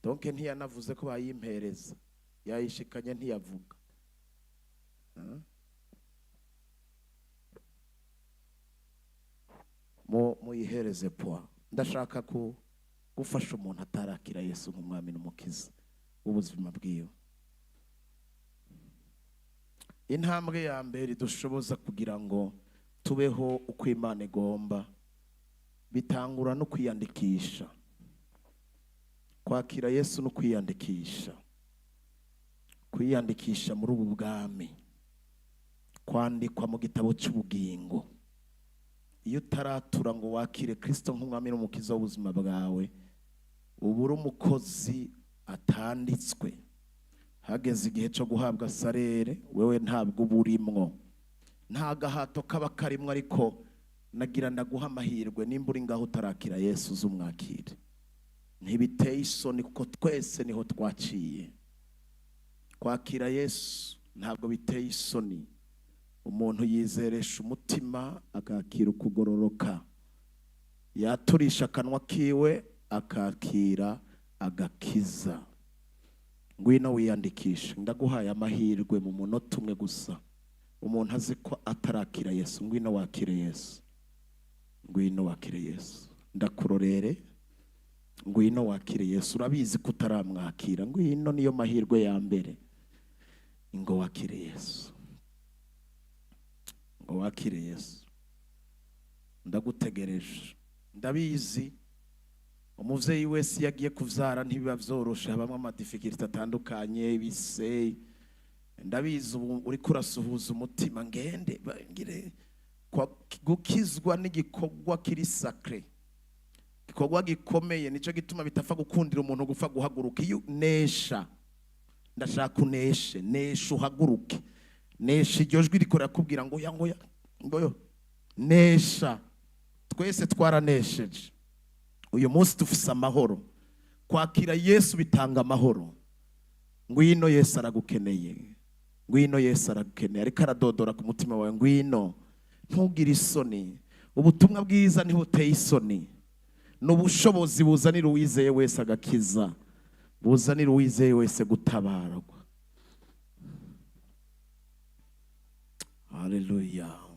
Speaker 2: donc ntiyanavuze ko bayimpereza, yayishikanye ntiyavuga. Muyihereze poids. Ndashaka ku gufasha umuntu atarakira Yesu nk'umwami n'umukiza w'ubuzima bwiwe. Intambwe ya mbere idushoboza kugira ngo tubeho uko Imana igomba bitangura no kwiyandikisha. Kwakira Yesu no kwiyandikisha, kwiyandikisha muri ubu bwami, kwandikwa mu gitabo cy'ubugingo. Iyo utaratura ngo wakire Kristo nk'umwami n'umukiza w'ubuzima bwawe, uba uri umukozi atanditswe. Hageze igihe cyo guhabwa salaire, wewe ntabwo uba urimwo, nta gahato kaba karimwo. Ariko nagira ndaguha amahirwe, nimba uri ngaho utarakira Yesu, uzumwakire. Ntibiteye isoni, kuko twese niho twaciye. Kwakira Yesu ntabwo biteye isoni. Umuntu yizeresha umutima akakira ukugororoka, yaturisha akanwa kiwe akakira agakiza. Ngwino wiyandikishe, ndaguhaye amahirwe mu munota umwe gusa. Umuntu azi ko atarakira Yesu, ngwino wakire Yesu, ngwino wakire Yesu, ndakurorere. Ngwino wakire Yesu. Urabizi ko utaramwakira, ngwino, niyo mahirwe ya mbere. Ngo wakire Yesu, ngo wakire Yesu, ndagutegereje. Ndabizi, umuvyeyi wese iyo agiye kuvyara ntibiba vyoroshe, habamwo ama difficultés atandukanye, ibise. Ndabizi, ubu uriko urasuhuza umutima, ngende ngire gukizwa n'igikorwa kiri sacré, igikorwa gikomeye. Nico gituma bitapfa gukundira umuntu gupfa guhaguruka. Iyo nesha, ndashaka uneshe, nesha uhaguruke, nesha iryo jwi riko rirakubwira ngo ya, ngo ya, ngo yo, nesha. Twese twaranesheje, uyu munsi dufise amahoro. Kwakira Yesu bitanga amahoro. Ngwino, Yesu aragukeneye. Ngwino, Yesu aragukeneye, ariko aradodora ku mutima wawe. Ngwino, ntugire isoni. Ubutumwa bwiza ntibuteye isoni, ni ubushobozi buzanira uwizeye wese agakiza, buzanira uwizeye wese gutabarwa. Haleluya!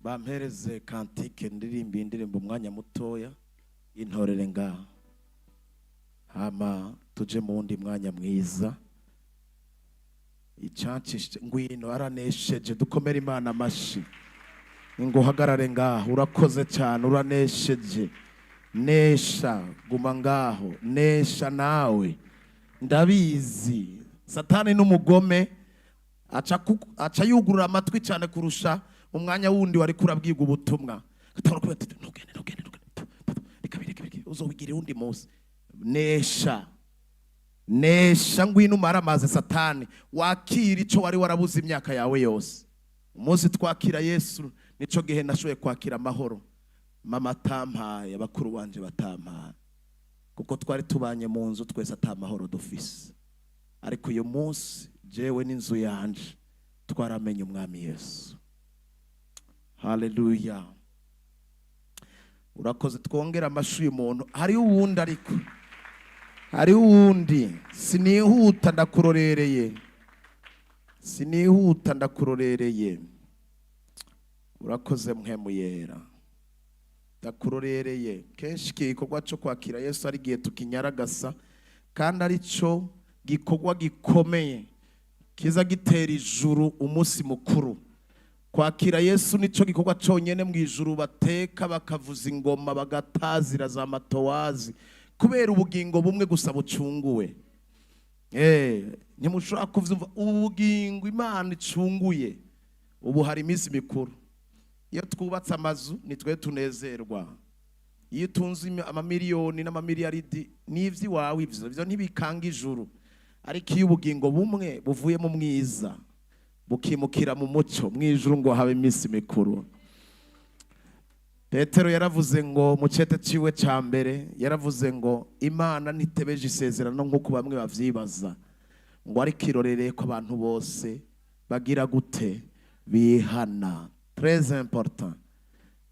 Speaker 2: Bampereze cantique, ndirimba indirimbo umwanya mutoya, intorere ngaha, hama tuje mu wundi mwanya mwiza. Icyancishije, ngwino, aranesheje. Dukomere Imana amashi. Ngo uhagarare ngaho, urakoze cyane, uranesheje. Nesha, guma ngaho, nesha nawe. Ndabizi, Satani n'umugome, aca yugurura amatwi cyane kurusha umwanya wundi wari kurabwirwa ubutumwa. Agatangura kuvuga ati: "Ntugende, ntugende, ntugende. Tu, tu, tu, reka bireke, bireke, uzobigire undi munsi." Nesha, nesha, ngwino umare amazi Satani, wakira ico wari warabuze imyaka yawe yose. Umunsi twakira Yesu, nico gihe nashoboye kwakira amahoro mama atampaye, abakuru banje batampaye, kuko twari tubanye mu nzu twese ata mahoro dufise. Ariko uyu munsi jewe n'inzu yanje twaramenye umwami Yesu. Haleluya! Urakoze, twongera amashi uyu muntu. Hariho uwundi, ariko hariho uwundi. Sinihuta, ndakurorereye, sinihuta, ndakurorereye. Urakoze, Mpwemu Yera, ndakurorereye. Kenshi iki gikorwa cyo kwakira Yesu ari igihe tukinyaragasa, kandi ari cyo gikorwa gikomeye kiza gitera ijuru umunsi mukuru. Kwakira Yesu nicyo gikorwa cyonyine mu ijuru bateka, bakavuza ingoma, bagatazira za matowazi, kubera ubugingo bumwe gusa bucunguwe. Ntimushobora kuvyumva. Ubugingo Imana icunguye, ubu hari iminsi mikuru. Iyo twubatse amazu nitwe tunezerwa, iyo utunze amamiliyoni n'amamiliyaridi n'ivy'iwawe, ivyo ntibikanga ijuru. Ariko iyo ubugingo bumwe buvuye mu mwiza bukimukira mu muco, mu ijuru ngo habe iminsi mikuru. Petero yaravuze ngo mu cete ciwe ca mbere, yaravuze ngo Imana ntitebeje isezerano nk'uko bamwe bavyibaza, ngo ariko irorereye ko abantu bose bagira gute? Bihana. Très important.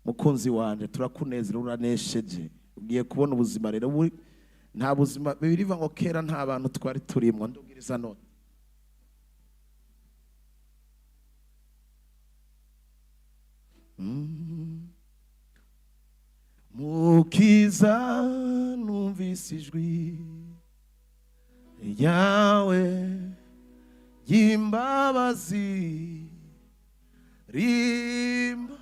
Speaker 2: Mukunzi wanje, turakunezera, uranesheje, ugiye kubona ubuzima rero. Nta buzima, Bibiliya ivuga ngo kera nta bantu twari turimwo. Ndubwiriza none. Mukiza, numvise ijwi ryawe. Ry'imbabazi rimba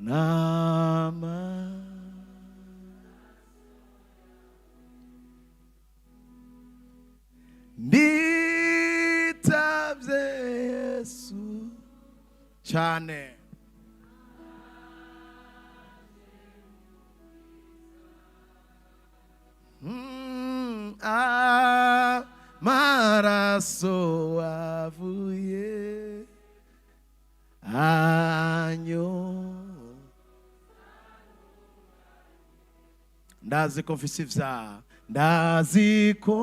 Speaker 2: nama nditavye Yesu cyane. Amaraso avuye anyo ndazi ko mfise ivyaha, ndazi ko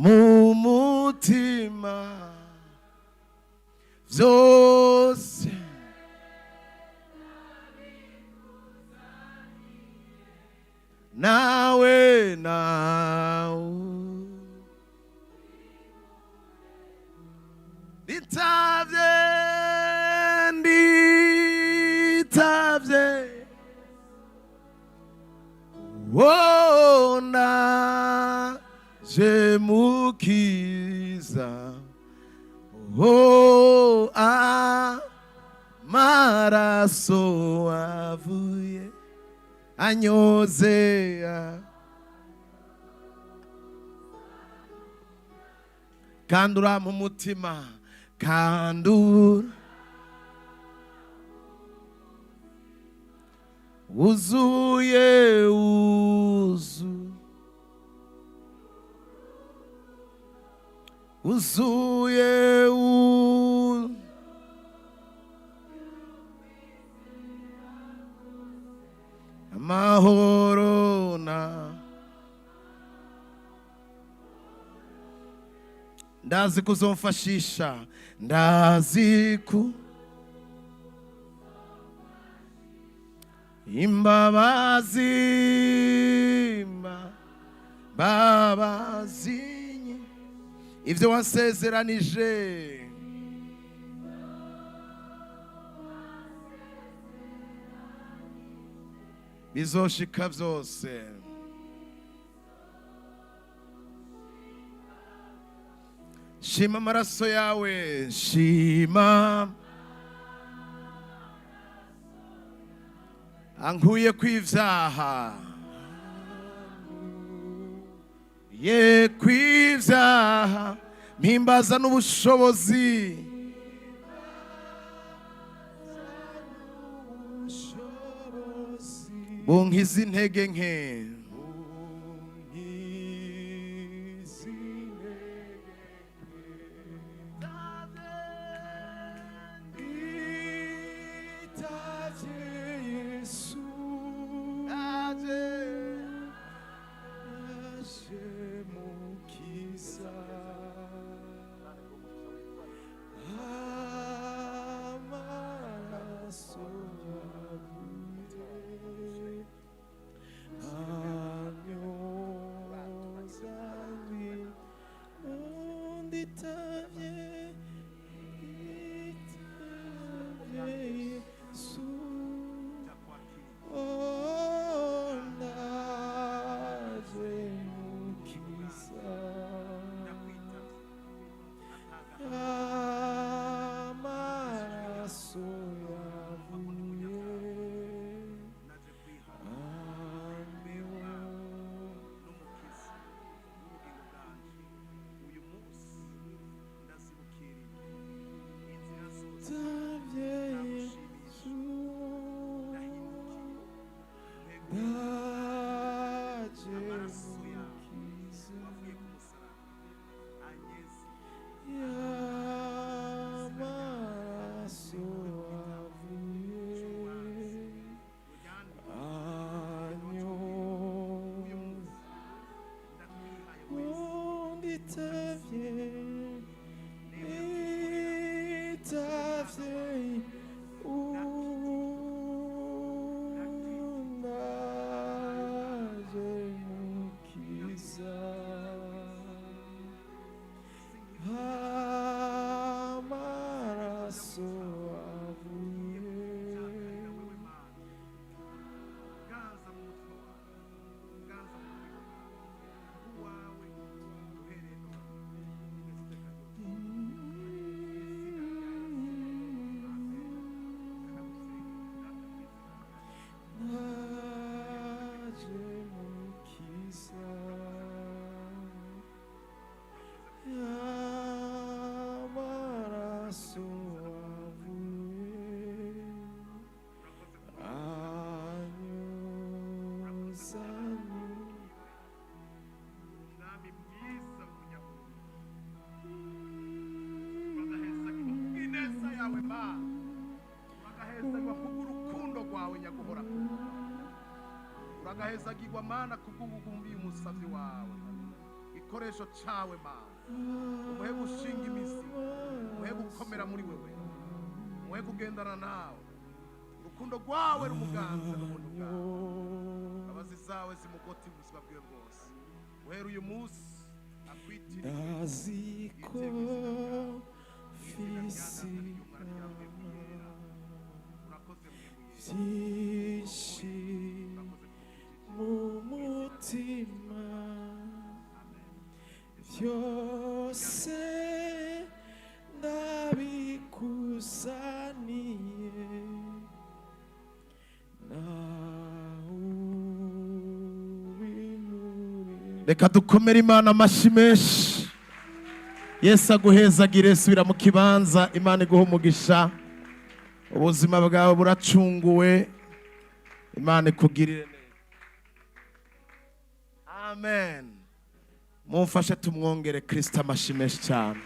Speaker 2: mu mutima vyose nawe nawe nditavye, nditavye wona je mukiza oh amaraso avuye anyozea kandura mu mutima kandura wuzuye wuzu wuzuye wu amahoro na ndazi kuzomfashisha ndazi ku imbabazi mbabazi ivyo wansezeranije bizoshika vyose. Shima amaraso yawe, shima ankuye kw'ivyaha ye kw'ivyaha mpimbaza n'ubushobozi bunkiza intege nke
Speaker 1: Amaraso avuye. Ndabikusaniye.
Speaker 2: Umwami mwiza w'umunyabuntu, uragahezagirwa kubw'ineza yawe Mana, uragahezagirwa kubw'urukundo rwawe nyaguhora ku ngoma, uragahezagirwa Mana kubw'ubugumbi umusavyi wawe, igikoresho cawe Mana. Umuhe gushinga imizi, umuhe gukomera muri wewe, umuhe kugendana nawe, urukundo rwawe rumuganze n'ubuntu bwawe, imbabazi zawe zimugota ubuzima bwiwe bwose. Guhera uyu munsi akwitiriwe.
Speaker 1: Ndazi ko mfise
Speaker 2: Urakoze Mpwemu Yera.
Speaker 1: byinshi
Speaker 2: Urakoze kumukijije.
Speaker 1: Mu mutima byose ndabikusaniye, nawe ubinure.
Speaker 2: Reka dukomere Imana amashyi menshi. Yesu aguhezagire. Subira mu kibanza. Imana iguha umugisha. Ubuzima bwawe buracunguwe. Imana ikugirire neza. Amen. Mumfashe tumwongere Kirisito amashyi menshi cyane.